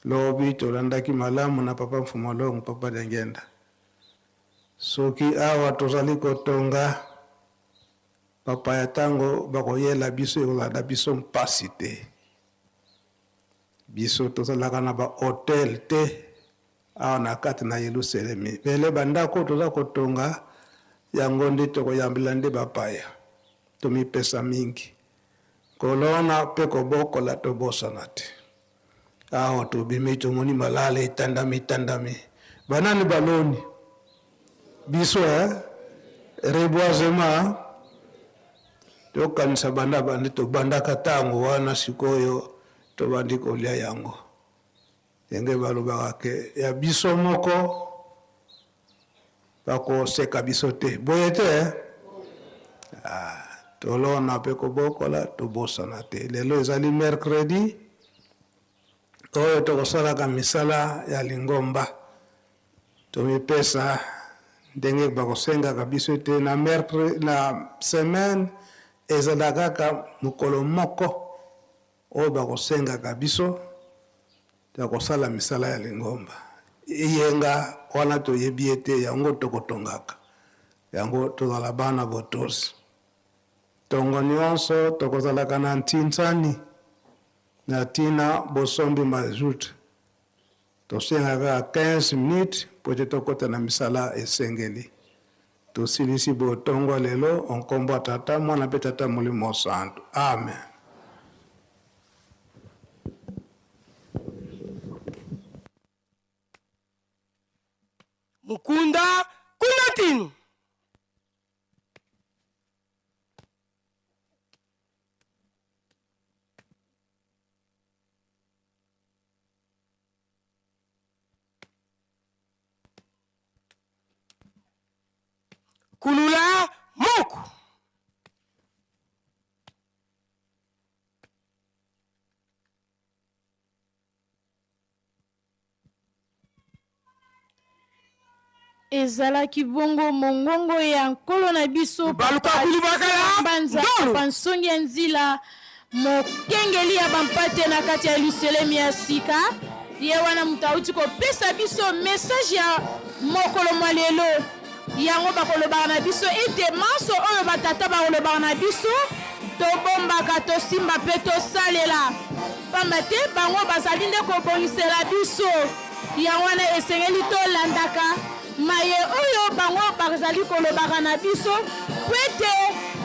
Lobi tolandaki malamu na papa Mfumu Longo, papa Diangenda. Soki awa tozali kotonga, bapaya tango bakoyela biso ekozala na biso mpasi te. Biso tozalaka na ba hotel te awa na kati na Yelusalemi. Bele bandako toza kotonga yango nde tokoyambela nde bapaya. Tomipesa mingi kolona mpe kobokola, tobosana te. Awa tobimi tomoni malala etandami etandami. Banani baloni? Biso eh? Reboisement tokanisa banda bandi tobandaka ntango wana, sikoyo tobandi kolia yango. Ndenge balobaka ke ya biso moko bakoseka biso te, boye te eh? Ah, tolona mpe kobokola tobosana te. Lelo ezali mercredi oyo tokosalaka misala ya lingomba. Tomipesa ndenge bakosengaka biso ete na mercredi, na semaine ezala kaka mokolo moko oyo bakosengaka biso ya kosala misala ya lingomba. Eyenga wana toyebi ete yango tokotongaka yango, tozala bana botosi. Tongo nyonso tokozalaka na ntinsani na tina bosombi mazout. Tosengaka kaka 15 minutes po ete tokota na misala esengeli. Tosilisi botongo lelo o nkombo ya Tata, Mwana mpe Tata Molimo Santu. Amen. Mukunda kuna ntinu. Kulula muku. Ezalaki bongo mongongo ya Nkolo na biso Mbanza Papa Nsongi ya Nzila, mokengeli ya bampate na kati ya Yelusalemi ya sika. Ye wana moto auti kopesa biso message ya mokolo mwa lelo. Yango bakolobaka na biso ete manso oyo batata bakolobaka na biso tobombaka, tosimba mpe tosalela, pamba te bango bazali nde kobongisela biso. Yango wana esengeli tolandaka maye oyo bango bazali kolobaka na biso mpo ete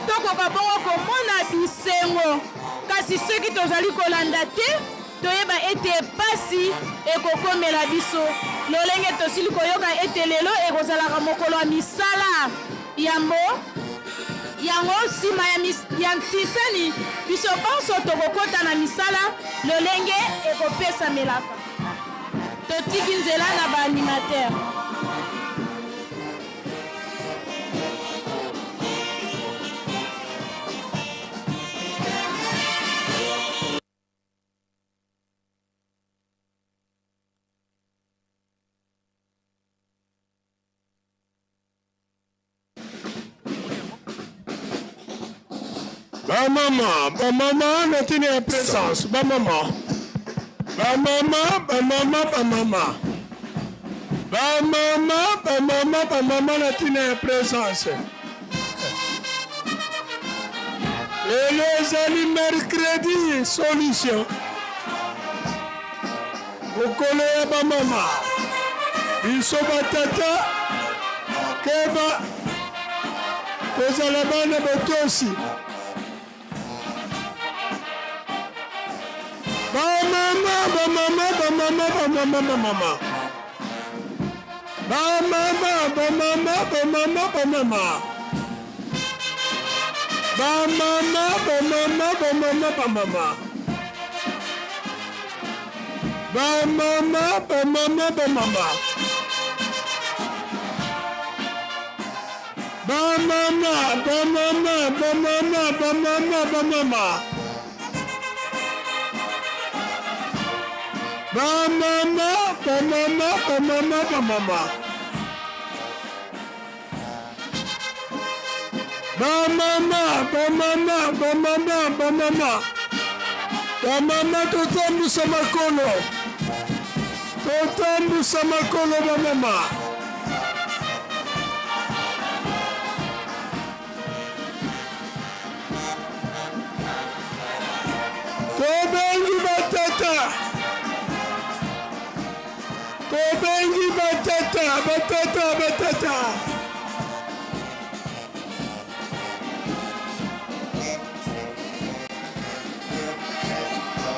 tokoka bongo komona bisengo. Kasi soki tozali kolanda te, toyeba ete pasi ekokomela biso. Lolenge tosili koyoka ete lelo ekozalaka mokolo ya misala yambo yango, nsima ya nsinsani, biso banso tokokota na misala lolenge ekopesamelaka. Totiki nzela na ba animateurs. Ba mama, ba mama na ntina ya presence, ba mama. Ba mama, ba mama, ba mama. Ba mama, ba mama, ba mama na ntina ya presence. Lelo ezali mercredi solution. Mokolo ya bamama, biso batata keba kozala bana botosi. Bamama, bamama, bamama, bamama, bamama. Bamama, bamama, bamama, bamama. Bamama, bamama, bamama, bamama. Bamama, bamama, bamama. Bamama, bamama, bamama, bamama, bamama. Bamama, bamama, bamama, bamama. Bamama, bamama, bamama, bamama. Bamama totambusa makolo. Totambusa makolo bamama. Tobengi batata, batata, batata.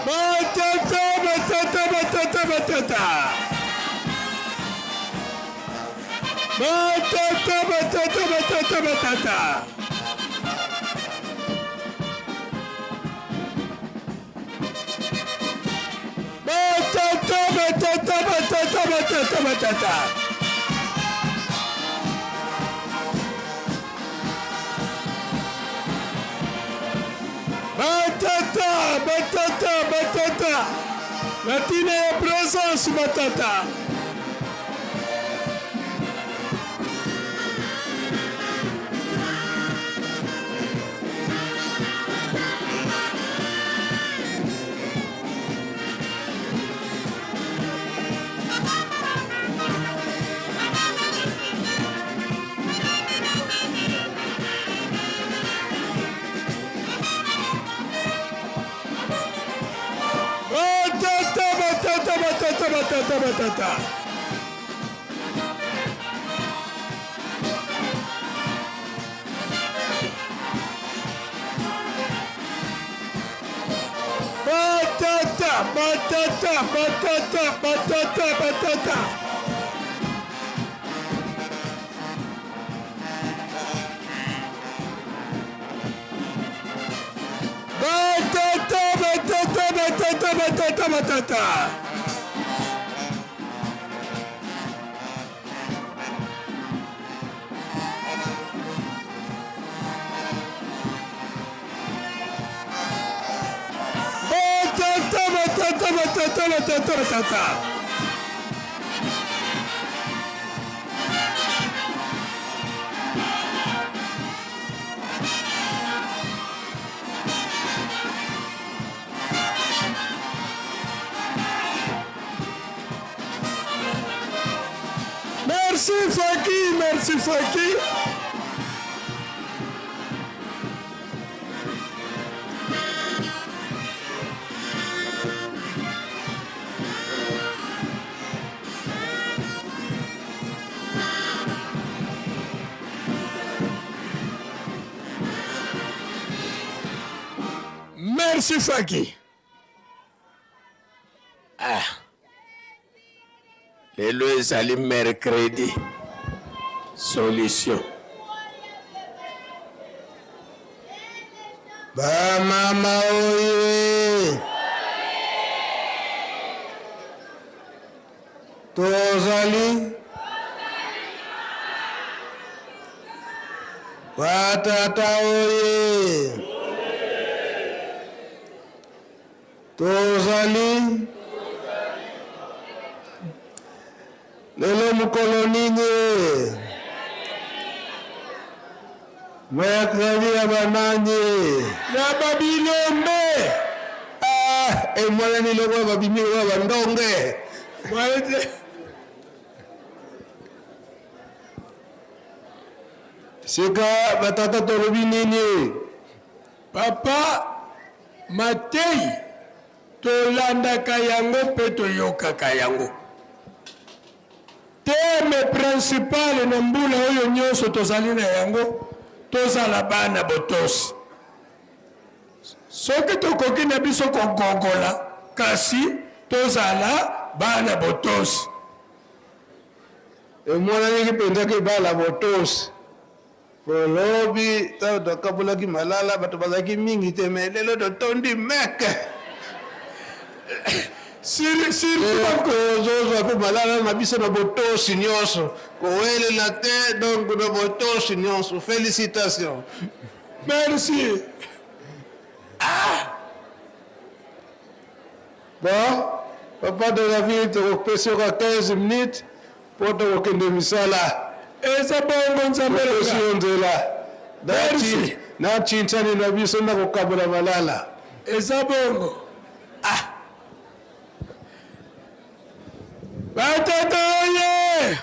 Batata, batata, batata, batata. Batata, batata, batata, batata. Batata, batata, batata, batata, batata. Batata, batata, batata. Natina ya presence batata. Batata, batata, batata, batata, batata. Batata, batata, batata, batata, batata. Batata, batata, batata, batata, batata. Batata, batata, batata, batata, batata. Merci Faki, merci Faki. Merci Faki. Ah. Lelo ezali mercredi. Solution. Ba mama oye! Tozali ba tata oye! Tozali lelo mokolo nini? Mercredi ya banani? Ya babilombe. Ah, emonani lokola babimi lokola bandonge. Sika batata tolobi nini? Papa mateyi tolandaka yango mpe toyokaka yango. Thème principal na mbula oyo nyonso tozali na yango, tozala bana botosi. Soki tokoki na biso kogogola, kasi tozala bana botosi. Emonanaki mpenza ke bana botosi. Po lobi tango tokabolaki malala bato bazalaki mingi te mais lelo totondi meke. Tozozwa mpe malala na biso na botosi nyonso, kowelela te donc na botosi nyonso. Felicitations. Merci. Ah! Bon, papa de la ville tokopesa yo ka 15 minutes Po tokokende misala. Eza bongo Nzambe na nga. Topesi yo nzela. Merci. Na chinchani na biso na kokabola malala. Eza bongo. Ah. Batata oye!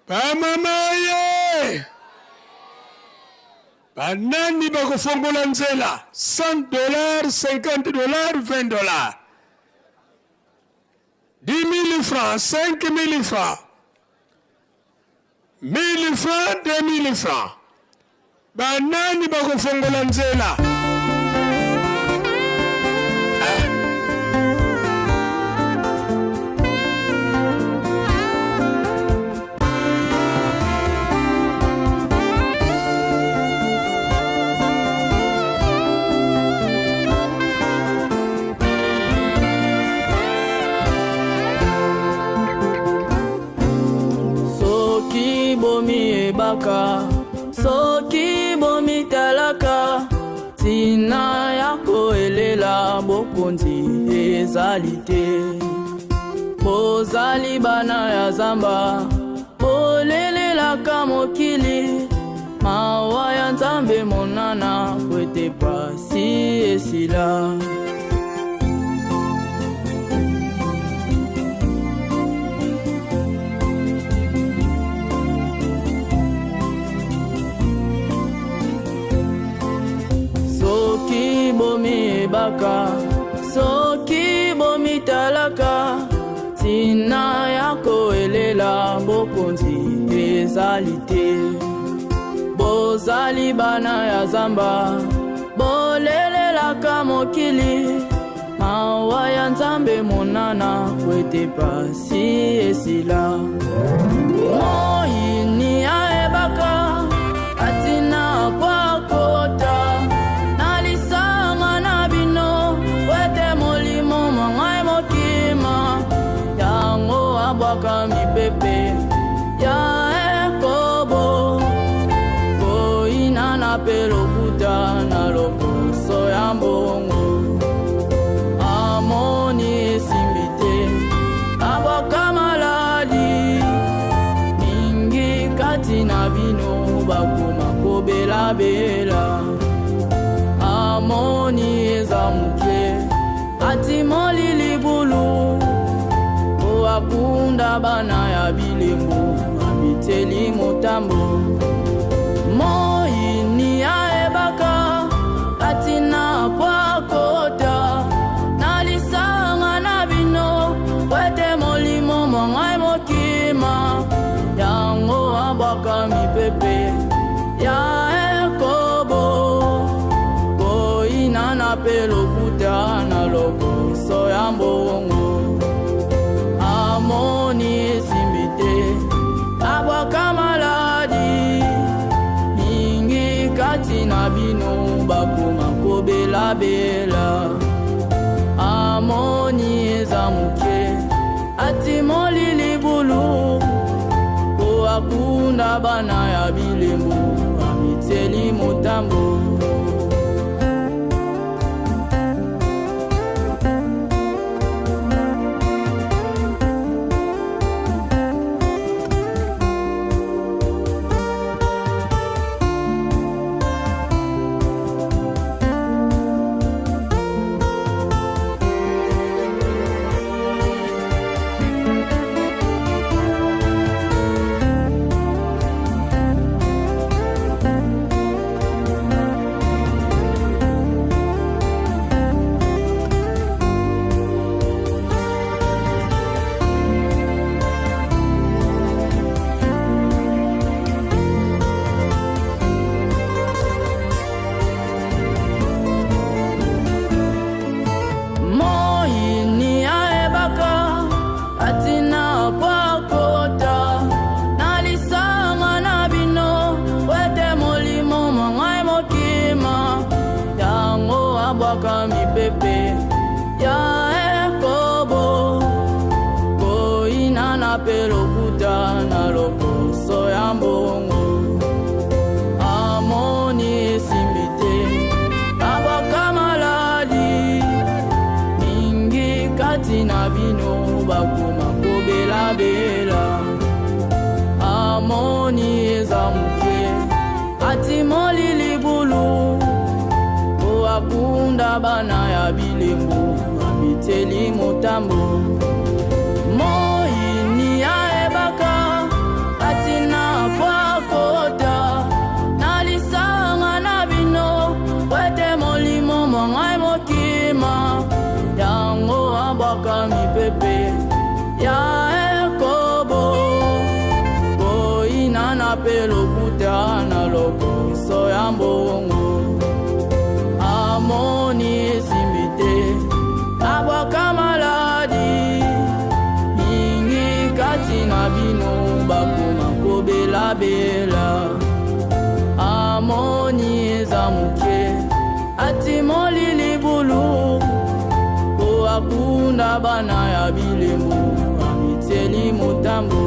Bamama oye! Banani bakofongola nzela 100 dollars, 50 dollars, 20 dollars. 10 000 francs, 5 000 francs, 1000 francs, 2000 francs. Banani bakofongola nzela? Soki bomiyebaka, soki bomitalaka, ntina ya koelela bokonzi ezali te. Bozali bana ya zamba, bolelelaka mokili, mawa ya Nzambe monana po ete pasi esila. Soki bomiyebaka, soki bomitalaka, ntina ya koelela bokonzi ezali te. Bozali bana ya zamba, bolelelaka mokili, mawa ya Nzambe monana po ete pasi esila. Moyini ayebaka atina po akota na lisanga na bino, po ete molimo mwa ngai mokima, yango abwaka mipepe ya ekobo, koyinana mpe lokuta na lokoso ya mbongo. Amoni esimbi te, abwaka maladi mingi kati na bino, bakoma kobelabela. Amoni eza moke, atimoli libulu po akunda bana ya bilembo, amiteli motambo. Moyini ayebaka atina po akota na lisanga na bino, po ete molimo mwa ngai mokima, yango abwaka mipepe ya ekobo, koyinana mpe lokuta na lokoso ya mbongo. Amoni esimbi te, abwaka maladi mingi kati na bino, bakoma kobelabela. Amoni eza moke, atimoli libulu po akunda bana ya bilembo, amitieli motambo. Moyini ayebaka atina po akota na lisanga na bino, po ete molimo mwa ngai mokima, yango abwaka mipepe ya ekobo, koyinana mpe lokuta na lokoso ya mbongo. Amoni esimbi te, abwaka maladi mingi kati na bino, bakoma kobelabela. Amoni eza moke, atimoli libulu po akunda bana ya bilembo, amiteli motambo. Moyini ayebaka atina po akota na lisanga na bino, po ete molimo mwa ngai mokima, yango abwaka mipepe mpe lokuta na lokoso ya mbongo. Amoni esimbi te, abwaka maladi mingi kati na bino, bakoma kobelabela. Amoni eza moke, atimoli libulu po akunda bana ya bilembo, amitieli motambo.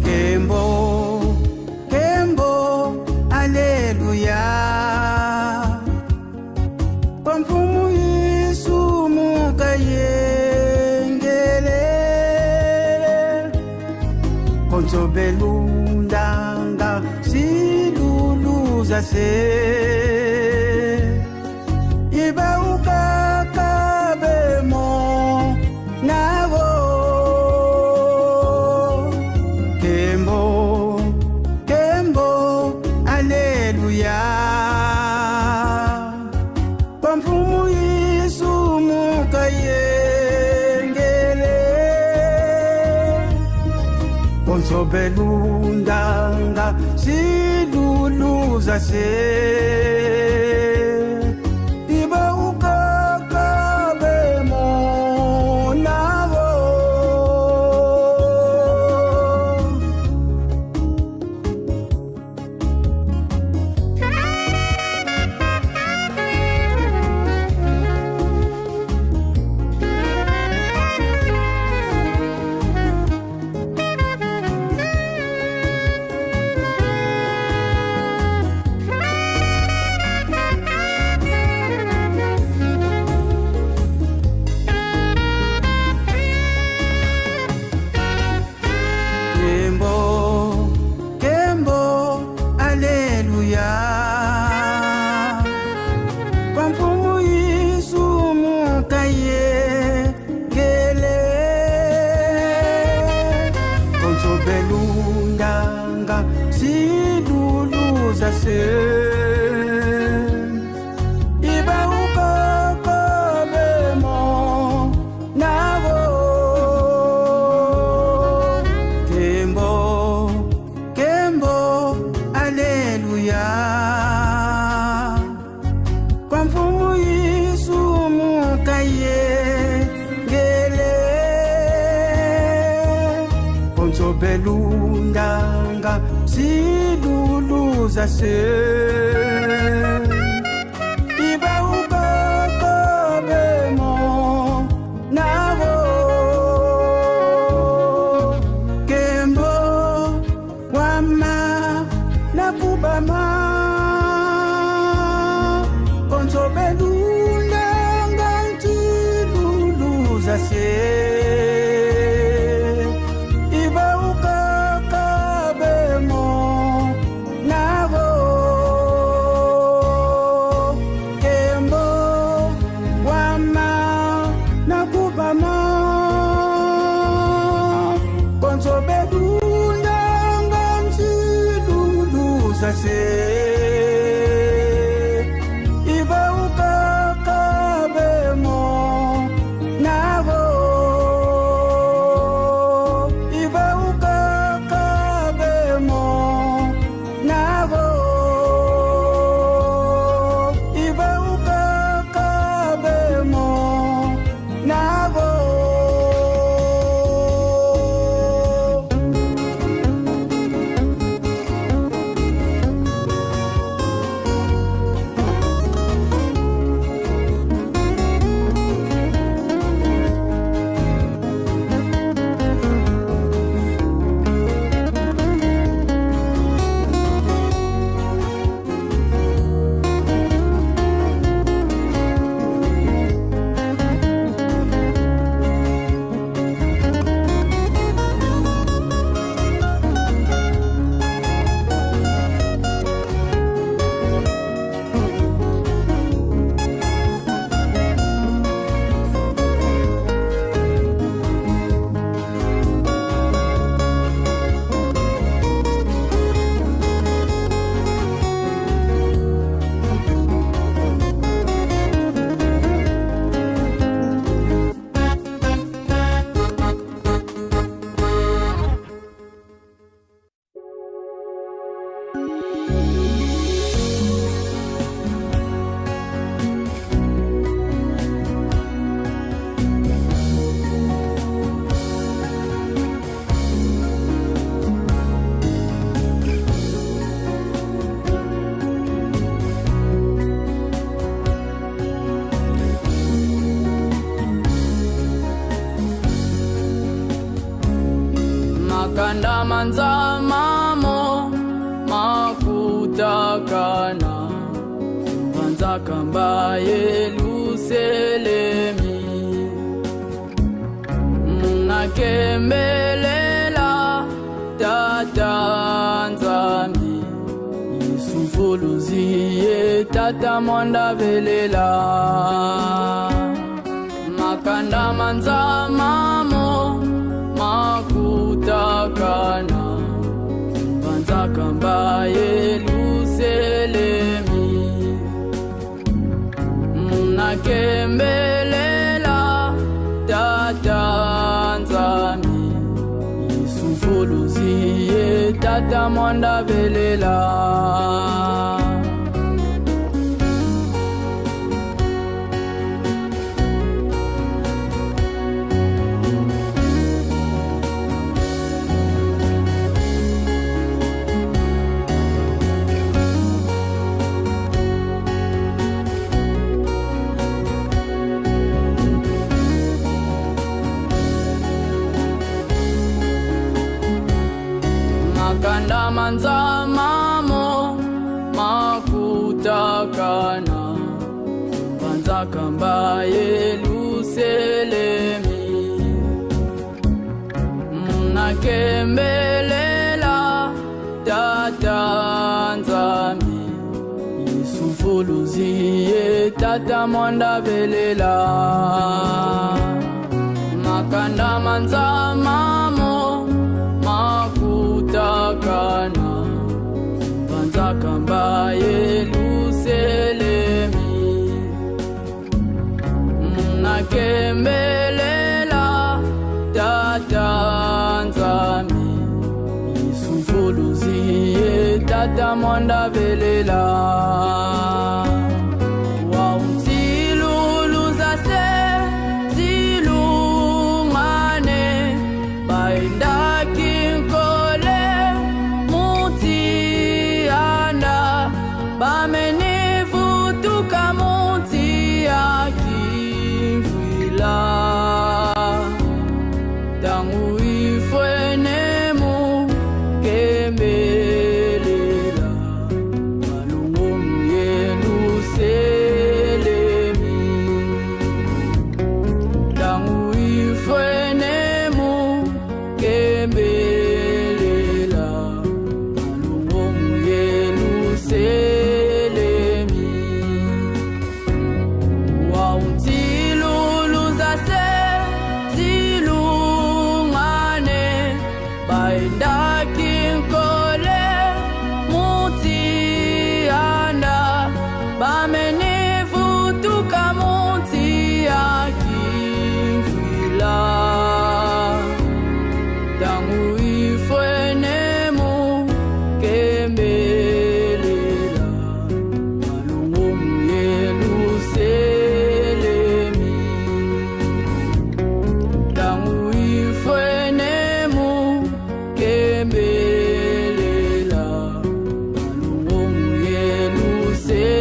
Kembo, Kembo, Alleluia. Kwa mfumu Yesu mukayengele. Konsobelundanga siluluza se. Iba ukakabemo nawo. Kembo, Kembo, Alleluia. Kwa mfumu Yesu mukayengele. Konsobelundanga siluluza se. Iba ukakabemo nawo. Kembo, Kembo, Alleluia. Kwa mfumu Yesu mukayengele. Konsobelundanga siluluza se. Iba ukakabemo nawo. Kembo, Kembo, Alleluia. Kwa mfumu Yesu mukayengele. Konsobelundanga siluluza se. Iba ukakabemo nawo. Kembo wama nakubama konsobelundanga ntiluluza se. Iba ukakabemo nawo. Kembo wama nakubama konsobelundanga ntiluluza se. Iba ukakabemo nawo. Iba ukakabemo nawo. Iba ukakabemo nawo. Makanda manzamamo makutakana banzakamba Yeluselemi Munakembelela tata Nzambi Yesu ye tata mwanda velela Makanda manzamamo makutakana banzakamba Yeluselemi Munakembelela tata Nzambi Yesu mfuluzi ye tata mwanda velela. Makanda manzamamo makutakana banzakamba Yeluselemi Munakembelela tata Nzambi Yesu mfuluzi ye tata mwanda velela Makanda manzamamo makutakana banzakamba Yeluselemi Munakembelela tata Nzambi Yesu mfuluzi ye tata mwanda velela. Wawutilulu zase zilungane baendaki nkole mutianda bamenivutuka mutiakivwila tangu ifwenemu kembelela malungu Yeluselemi tangu ifwenemu kembelela malungu Yeluselemi Wawutilulu zase zilungane baendaki nkole mutianda bamenivutuka mutiakivwila tangu ifwenemu kembelela malungu Yeluselemi tangu ifwenemu kembelela malungu Yeluselemi.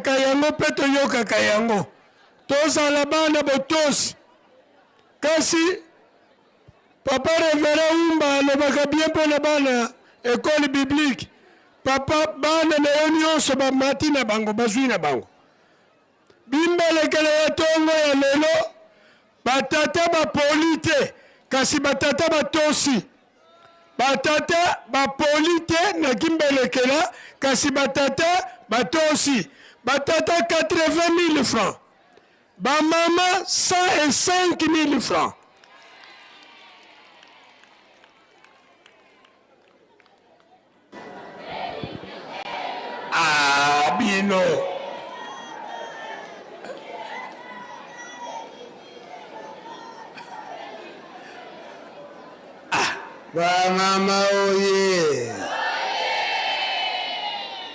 Tomonaka yango mpe toyokaka yango. Tozala bana botosi. Kasi Papa Reverend Umba alobaka bien mpo na bana ecole biblique. Papa, bana na yo nyonso bamati na bango, bazwi na bango. Bimbelekele ya tongo ya lelo, batata bapoli te, kasi batata batosi. Batata bapoli te na kimbelekela, kasi batata batosi. Batata 80 000 francs, bamama 105 000 francs. Ah, bino. Ah, bamama oye.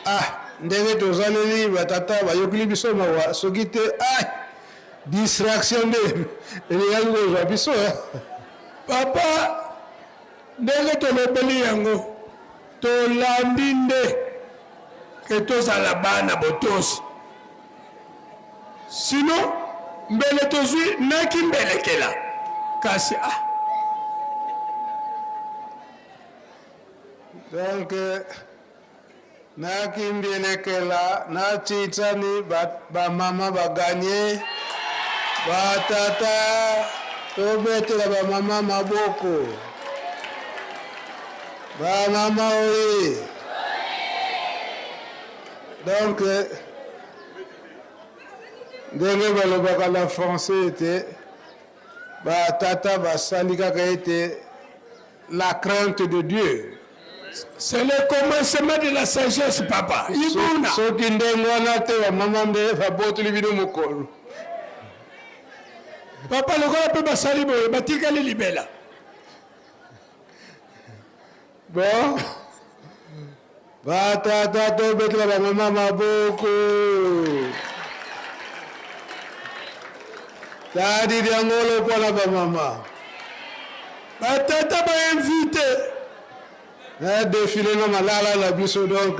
Ah, ndenge tozaleli batata bayokili biso mawa soki te ah, distraction nde elingaki kozwa biso. Papa, Ndenge tolobeli yango, tolambi nde ke tozala bana botosi. Sinon, mbele tozwi naki mbelekela. Kasi ah. Donc, naki mbelekela na tshitsani ba, ba mama ba gagner ba tata tobetela ba mama maboko ba mama oye donc ndenge balobaka na français ete ba tata basali kaka ete La crainte de Dieu. C'est le commencement de la sagesse, papa. Ibuna. Soki ndenge wana te bamama nde babotoli bino mokolo. Papa lokola mpe basali boye batikali libela. Bon. Batata tobetela bamama maboko. Tadi diangolo mpo na bamama. Batata ba invite. Na defile na malala na biso donc.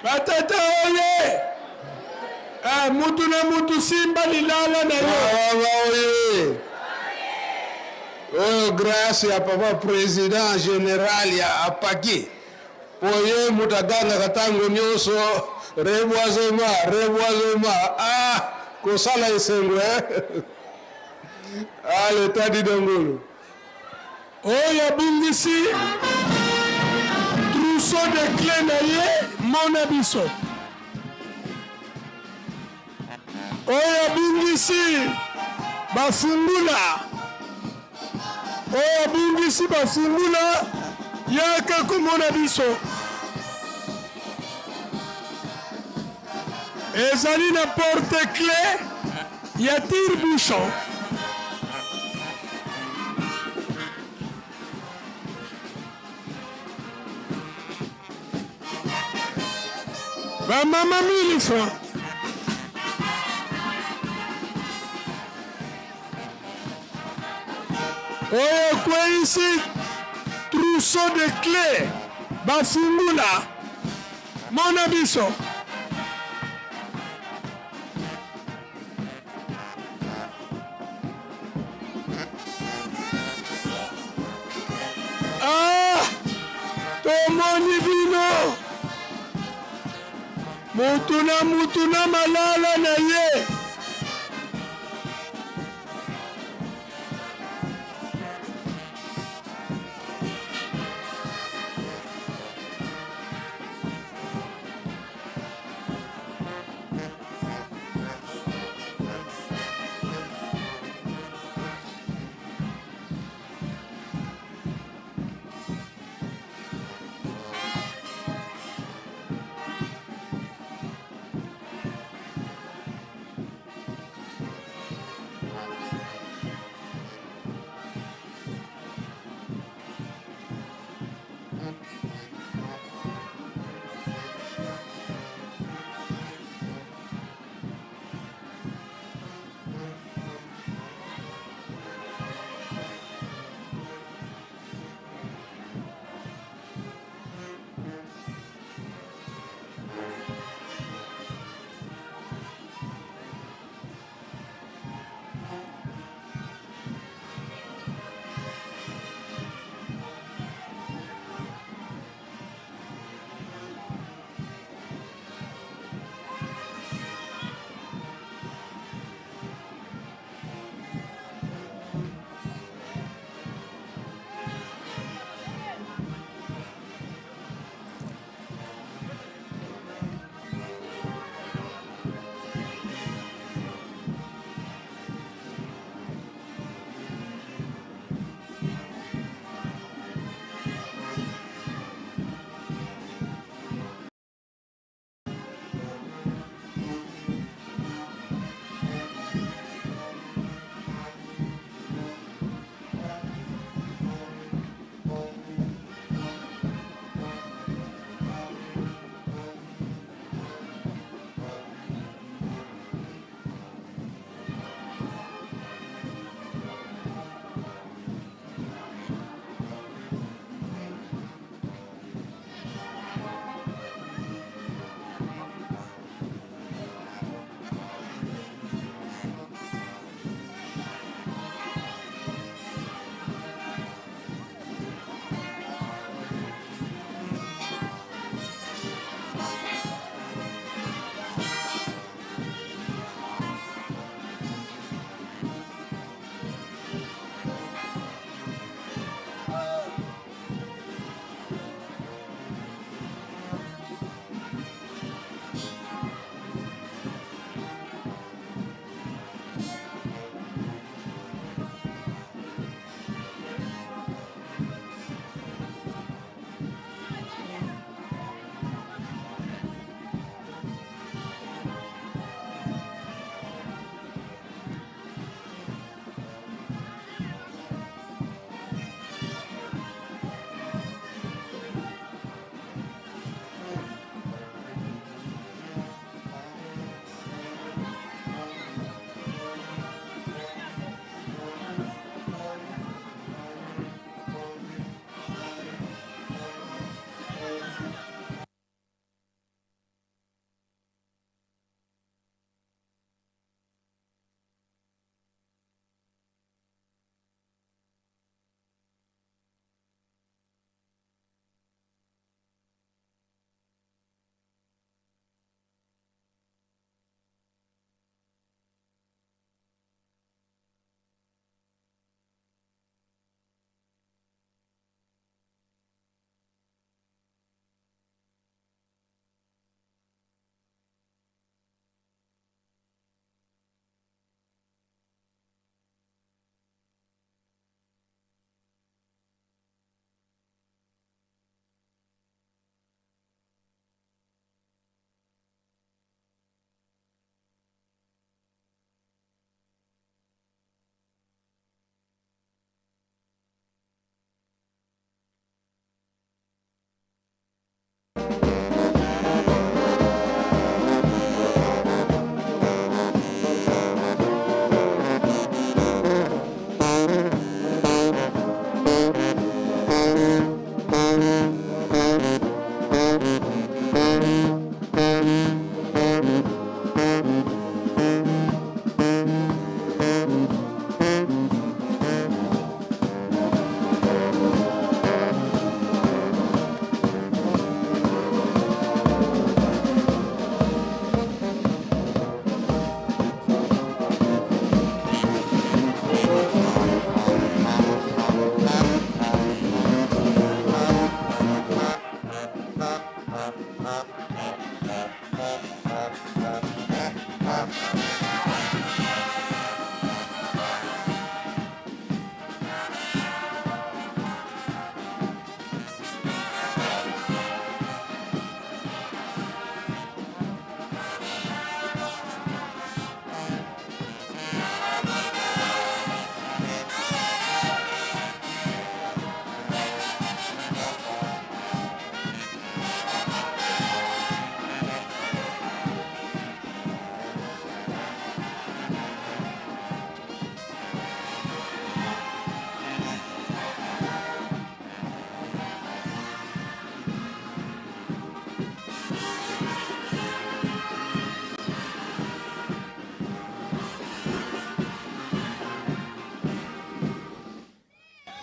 Batata oye. Ah, mutu na mutu simba lilala na yo. Bamama oye. Oyo grace ya papa president general ya apaki po ye moto agangaka ntango nyonso reboisement reboisement ah kosala esengo eh? ah leta didongolo oyo abungisi trousseau de clé na ye mona biso oyo abungisi bafungula oyo abungisi bafungula yaka komona biso ezali na porte cle ya tire bouchon Ba mama 1000 francs. Oyo ekweyisi trousseau de clé bafungula mona biso. Ah, tomoni bino mutu na mutu na malala na ye.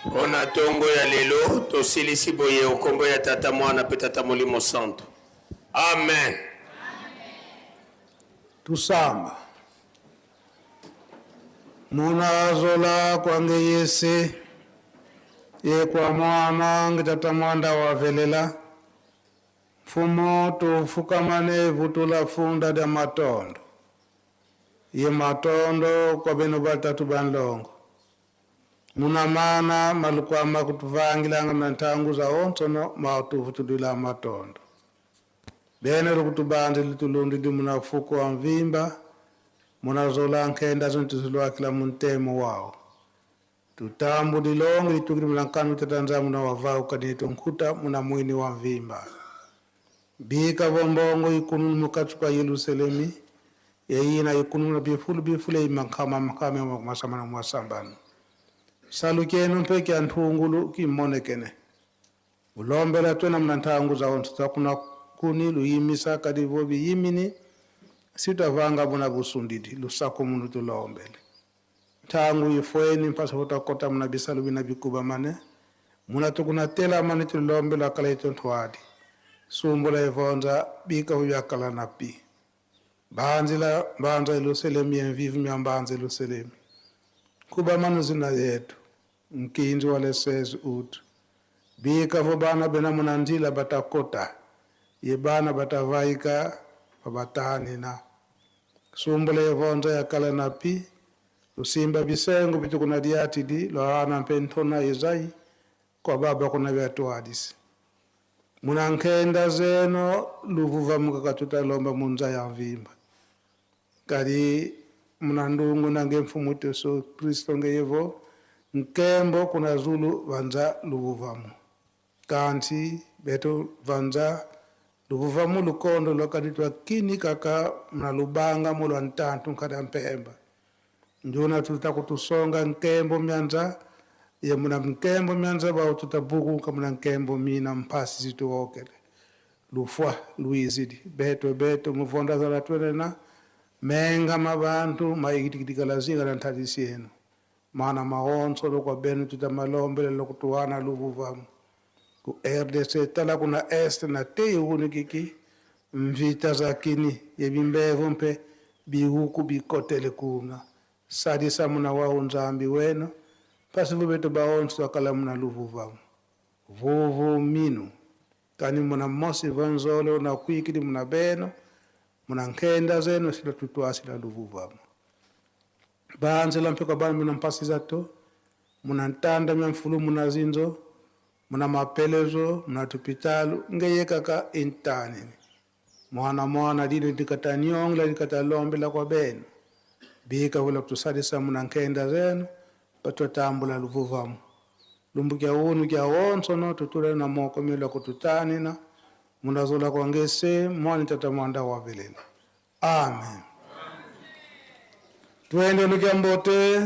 Mpo na ntongo ya lelo tosilisi boye okombo ya Tata, Mwana mpe Tata Molimo Santo. Amen. Tusamba munazola kwange yese ye kwa mwana nge tata mwanda wavelela mfumo tufukamane vutula funda lya matondo ye matondo kwa beno batatu banlongo muna mana malukwama kutuvangilanga na ntangu za onsono mautuvutulila matondo bene lukutubanzi litulundi di munafuko wa mvimba munazola nkenda zontuzilwakila muntemo wao tutambu dilongi litukili mulankanu tatanza muna wavau kadini nkuta muna mwini wa mvimba bika vombongo ikununu mukatsuka Yerusalemi yeyina ikununu bifulu bifule imankama makame masamana mwasambano salukenu mpeke anthungulu kimonekene ulombela twena muna nthangu za onthu takuna kuni luyimisa kadi vo biyimini sitavanga muna busundidi lusako munu tulombele nthangu ifweni mpasa kutakota muna bisalu bina bikuba mane muna tukunatela mane tulombela kala itontwadi sumbula ivonza bika vyakala na pi banzila mbanza Yerusalemu yemvivu myambanza Yerusalemu kuba manu zina yetu nkinzi walesezi utu bika vo bana bena muna nzila batakota ye bana batavaika babatanina sumbula yevonza yakala na pi lusimba bisengo bitukuna diatidi lwaana mpe ntona izai kwa baba kuna vyatuadisi muna nkenda zeno luvuva mukakatutalomba munza ya mvimba kadi muna ndungu nange mfumu Yesu Kristo ngeyevo nkembo kuna zulu vanza luvuvamu kanti beto vanza luvuvamu lukondo lwakaditwa kini kaka muna lubanga mulwa ntantu nkada mpemba njuna tuta kutusonga nkembo myanza ye muna nkembo myanza bao tutabukuka muna nkembo mina mpasi zituokele lufwa luizidi beto beto muvonda zala twenena menga mabantu maikitikalazinga na nthalisi yenu mana maonso lokwa benu tuta malombele lokutuwana luvuvamu ku RDC tala kuna est na tei unu kiki mvita za kini yebimbevu mpe bihuku bikotele kuna sadisa muna wao nzambi weno pasi vubeto baonso akala muna luvuvamu vuvu minu kani muna mosi vonzolo na kuikidi muna beno muna nkenda zenu sila tutwasila luvuvamu banzela mpeko bana muna mpasi zato muna ntanda mya mfulu muna zinzo muna mapelezo muna tupitalu ngeyekaka intani mwana mwana lino likatanyongla likatalombe kwa benu bika vula kutusalisa muna nkenda zenu patwatambula luvuvamu lumbukia unu kya wonso tutule na moko mila kututanina munazola kwangese mwani tata mwanda wavelela amen. Twende nukia mbote.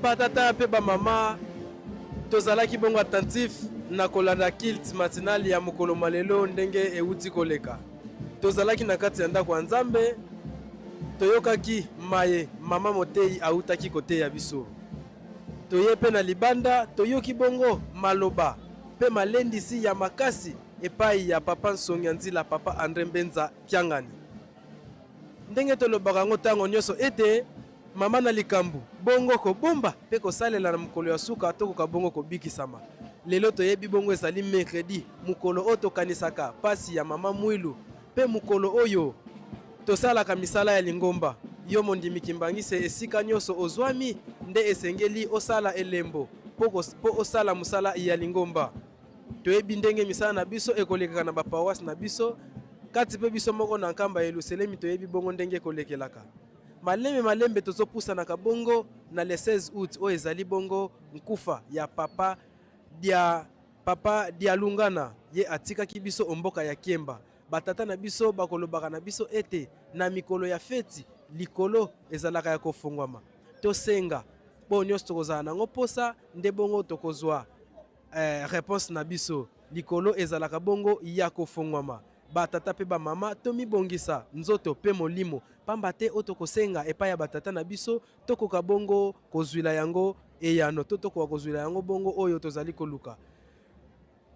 Batata mpe bamama, tozalaki bongo attentif na kolanda culte matinal ya mokolo mwa lelo ndenge ewuti koleka. Tozalaki na kati ya ndako ya Nzambe, toyokaki maye mama moteyi awutaki koteya biso. Toye mpe na libanda, toyoki bongo maloba mpe malendisi ya makasi epayi ya papa Nsongia Nzila, papa Andre Mbenza Kiangani. Ndenge tolobaka yango tango nionso ete mama na likambo, bongo kobomba mpe kosalela na mokolo ya suka tokoka bongo kobikisama. Lelo toyebi bongo ezali mercredi, mokolo oyo tokanisaka pasi ya mama Muilu mpe mokolo oyo tosalaka misala ya lingomba. Yo mondimi Kimbanguiste esika nionso ozwami nde esengeli osala elembo mpo osala mosala ya lingomba. Toyebi ndenge misala na biso ekolekaka na ba paroisse na biso, kati mpe biso moko na Nkamba ya Yelusalemi toyebi bongo ndenge ekolekelaka. Malembe malembe tozopusanaka bongo na le 16 août oyo ezali bongo nkufa ya Papa Dia Papa Dialungana, ye atikaki biso o mboka ya Kiemba. Ba tata na biso bakolobaka na biso ete na mikolo ya feti likolo ezalaka ya kofongwama. Tosenga mpo nionso tokozala nango mposa nde bongo tokozua eh, reponse na biso. Likolo ezalaka bongo ya kofongwama. Ba tata pe ba mama tomibongisa nzoto pe molimo, pamba te oyo tokosenga epai ya ba tata na biso tokoka bongo kozuila yango eyano to tokoka kozuila yango bongo oyo tozali koluka.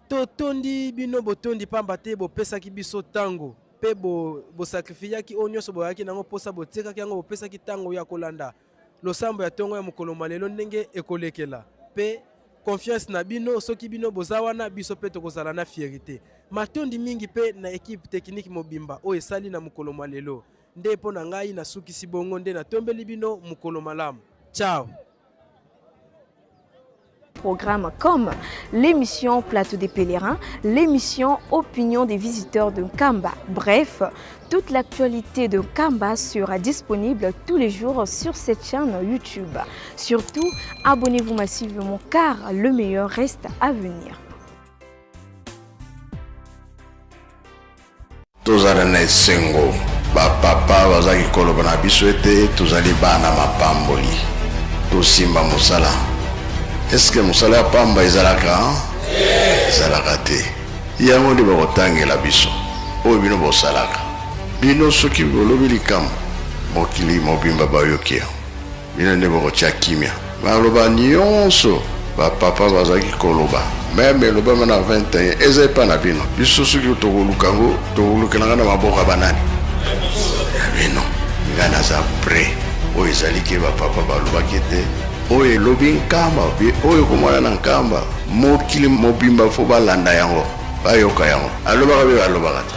Totondi bino botondi pamba te bopesaki biso tango pe bo bosacrifiaki oyo nionso boyaki nango posa botiekaki yango bopesaki tango ya kolanda losambo ya tongo ya mokolo mwa lelo ndenge ekolekela pe confiance na bino soki bino boza wana biso pe tokozala na fierite. Matondi mingi pe na equipe technique mobimba oyo esali na mokolo mwa lelo. Nde po na ngai nasukisi bongo nde natombeli bino mokolo malamu. Ciao! Programmes comme l'émission Plateau des pèlerins, l'émission Opinion des visiteurs de Nkamba. Bref, toute l'actualité de Nkamba sera disponible tous les jours sur cette chaîne YouTube. Surtout, abonnez-vous massivement car le meilleur reste à venir. Tozala na esengo, ba papa bazalaki koloba na biso ete tozali bana mapamboli. Tosimba mosala. Est-ce que mosala ya pamba ezalaka? Ezalaka te. Yango nde bakotangela biso oyo bino bosalaka. Bino soki bolobi likambo, mokili mobimba bayoki yango. Bino nde bokotia kimia. Maloba nionso ba papa bazalaki koloba meme elobama na 21 eza epa na bino. Biso soki tokoluka yango tokolukela yango na maboko ya banani? Ya bino. Nga naza pret. Oyo ezali ke ba papa balobaki ete oyo elobi Nkamba oyo ekomona na Nkamba mokili mobimba fo balanda yango bayoka yango. Alobaka be alobaka te?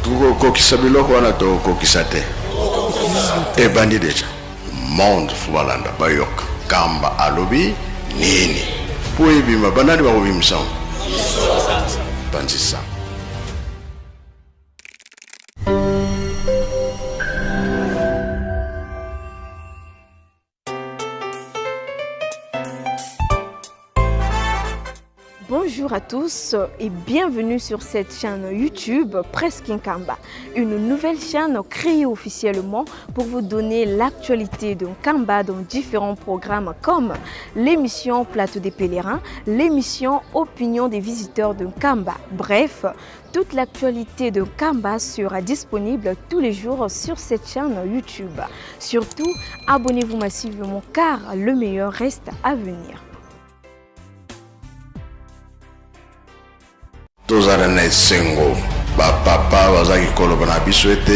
Tokokokisa biloko wana tokokokisa te? Ebandi deja. Monde fo balanda bayoka Nkamba alobi nini po ebima banani bakobimisa yango? Panzi sango. Bonjour à tous et bienvenue sur cette chaîne YouTube Presse Nkamba, une nouvelle chaîne créée officiellement pour vous donner l'actualité de Nkamba dans différents programmes comme l'émission Plateau des pèlerins, l'émission Opinion des visiteurs de Nkamba. Bref, toute l'actualité de Nkamba sera disponible tous les jours sur cette chaîne YouTube. Surtout, abonnez-vous massivement car le meilleur reste à venir. Tozala na esengo, ba papa bazalaki koloba na biso ete.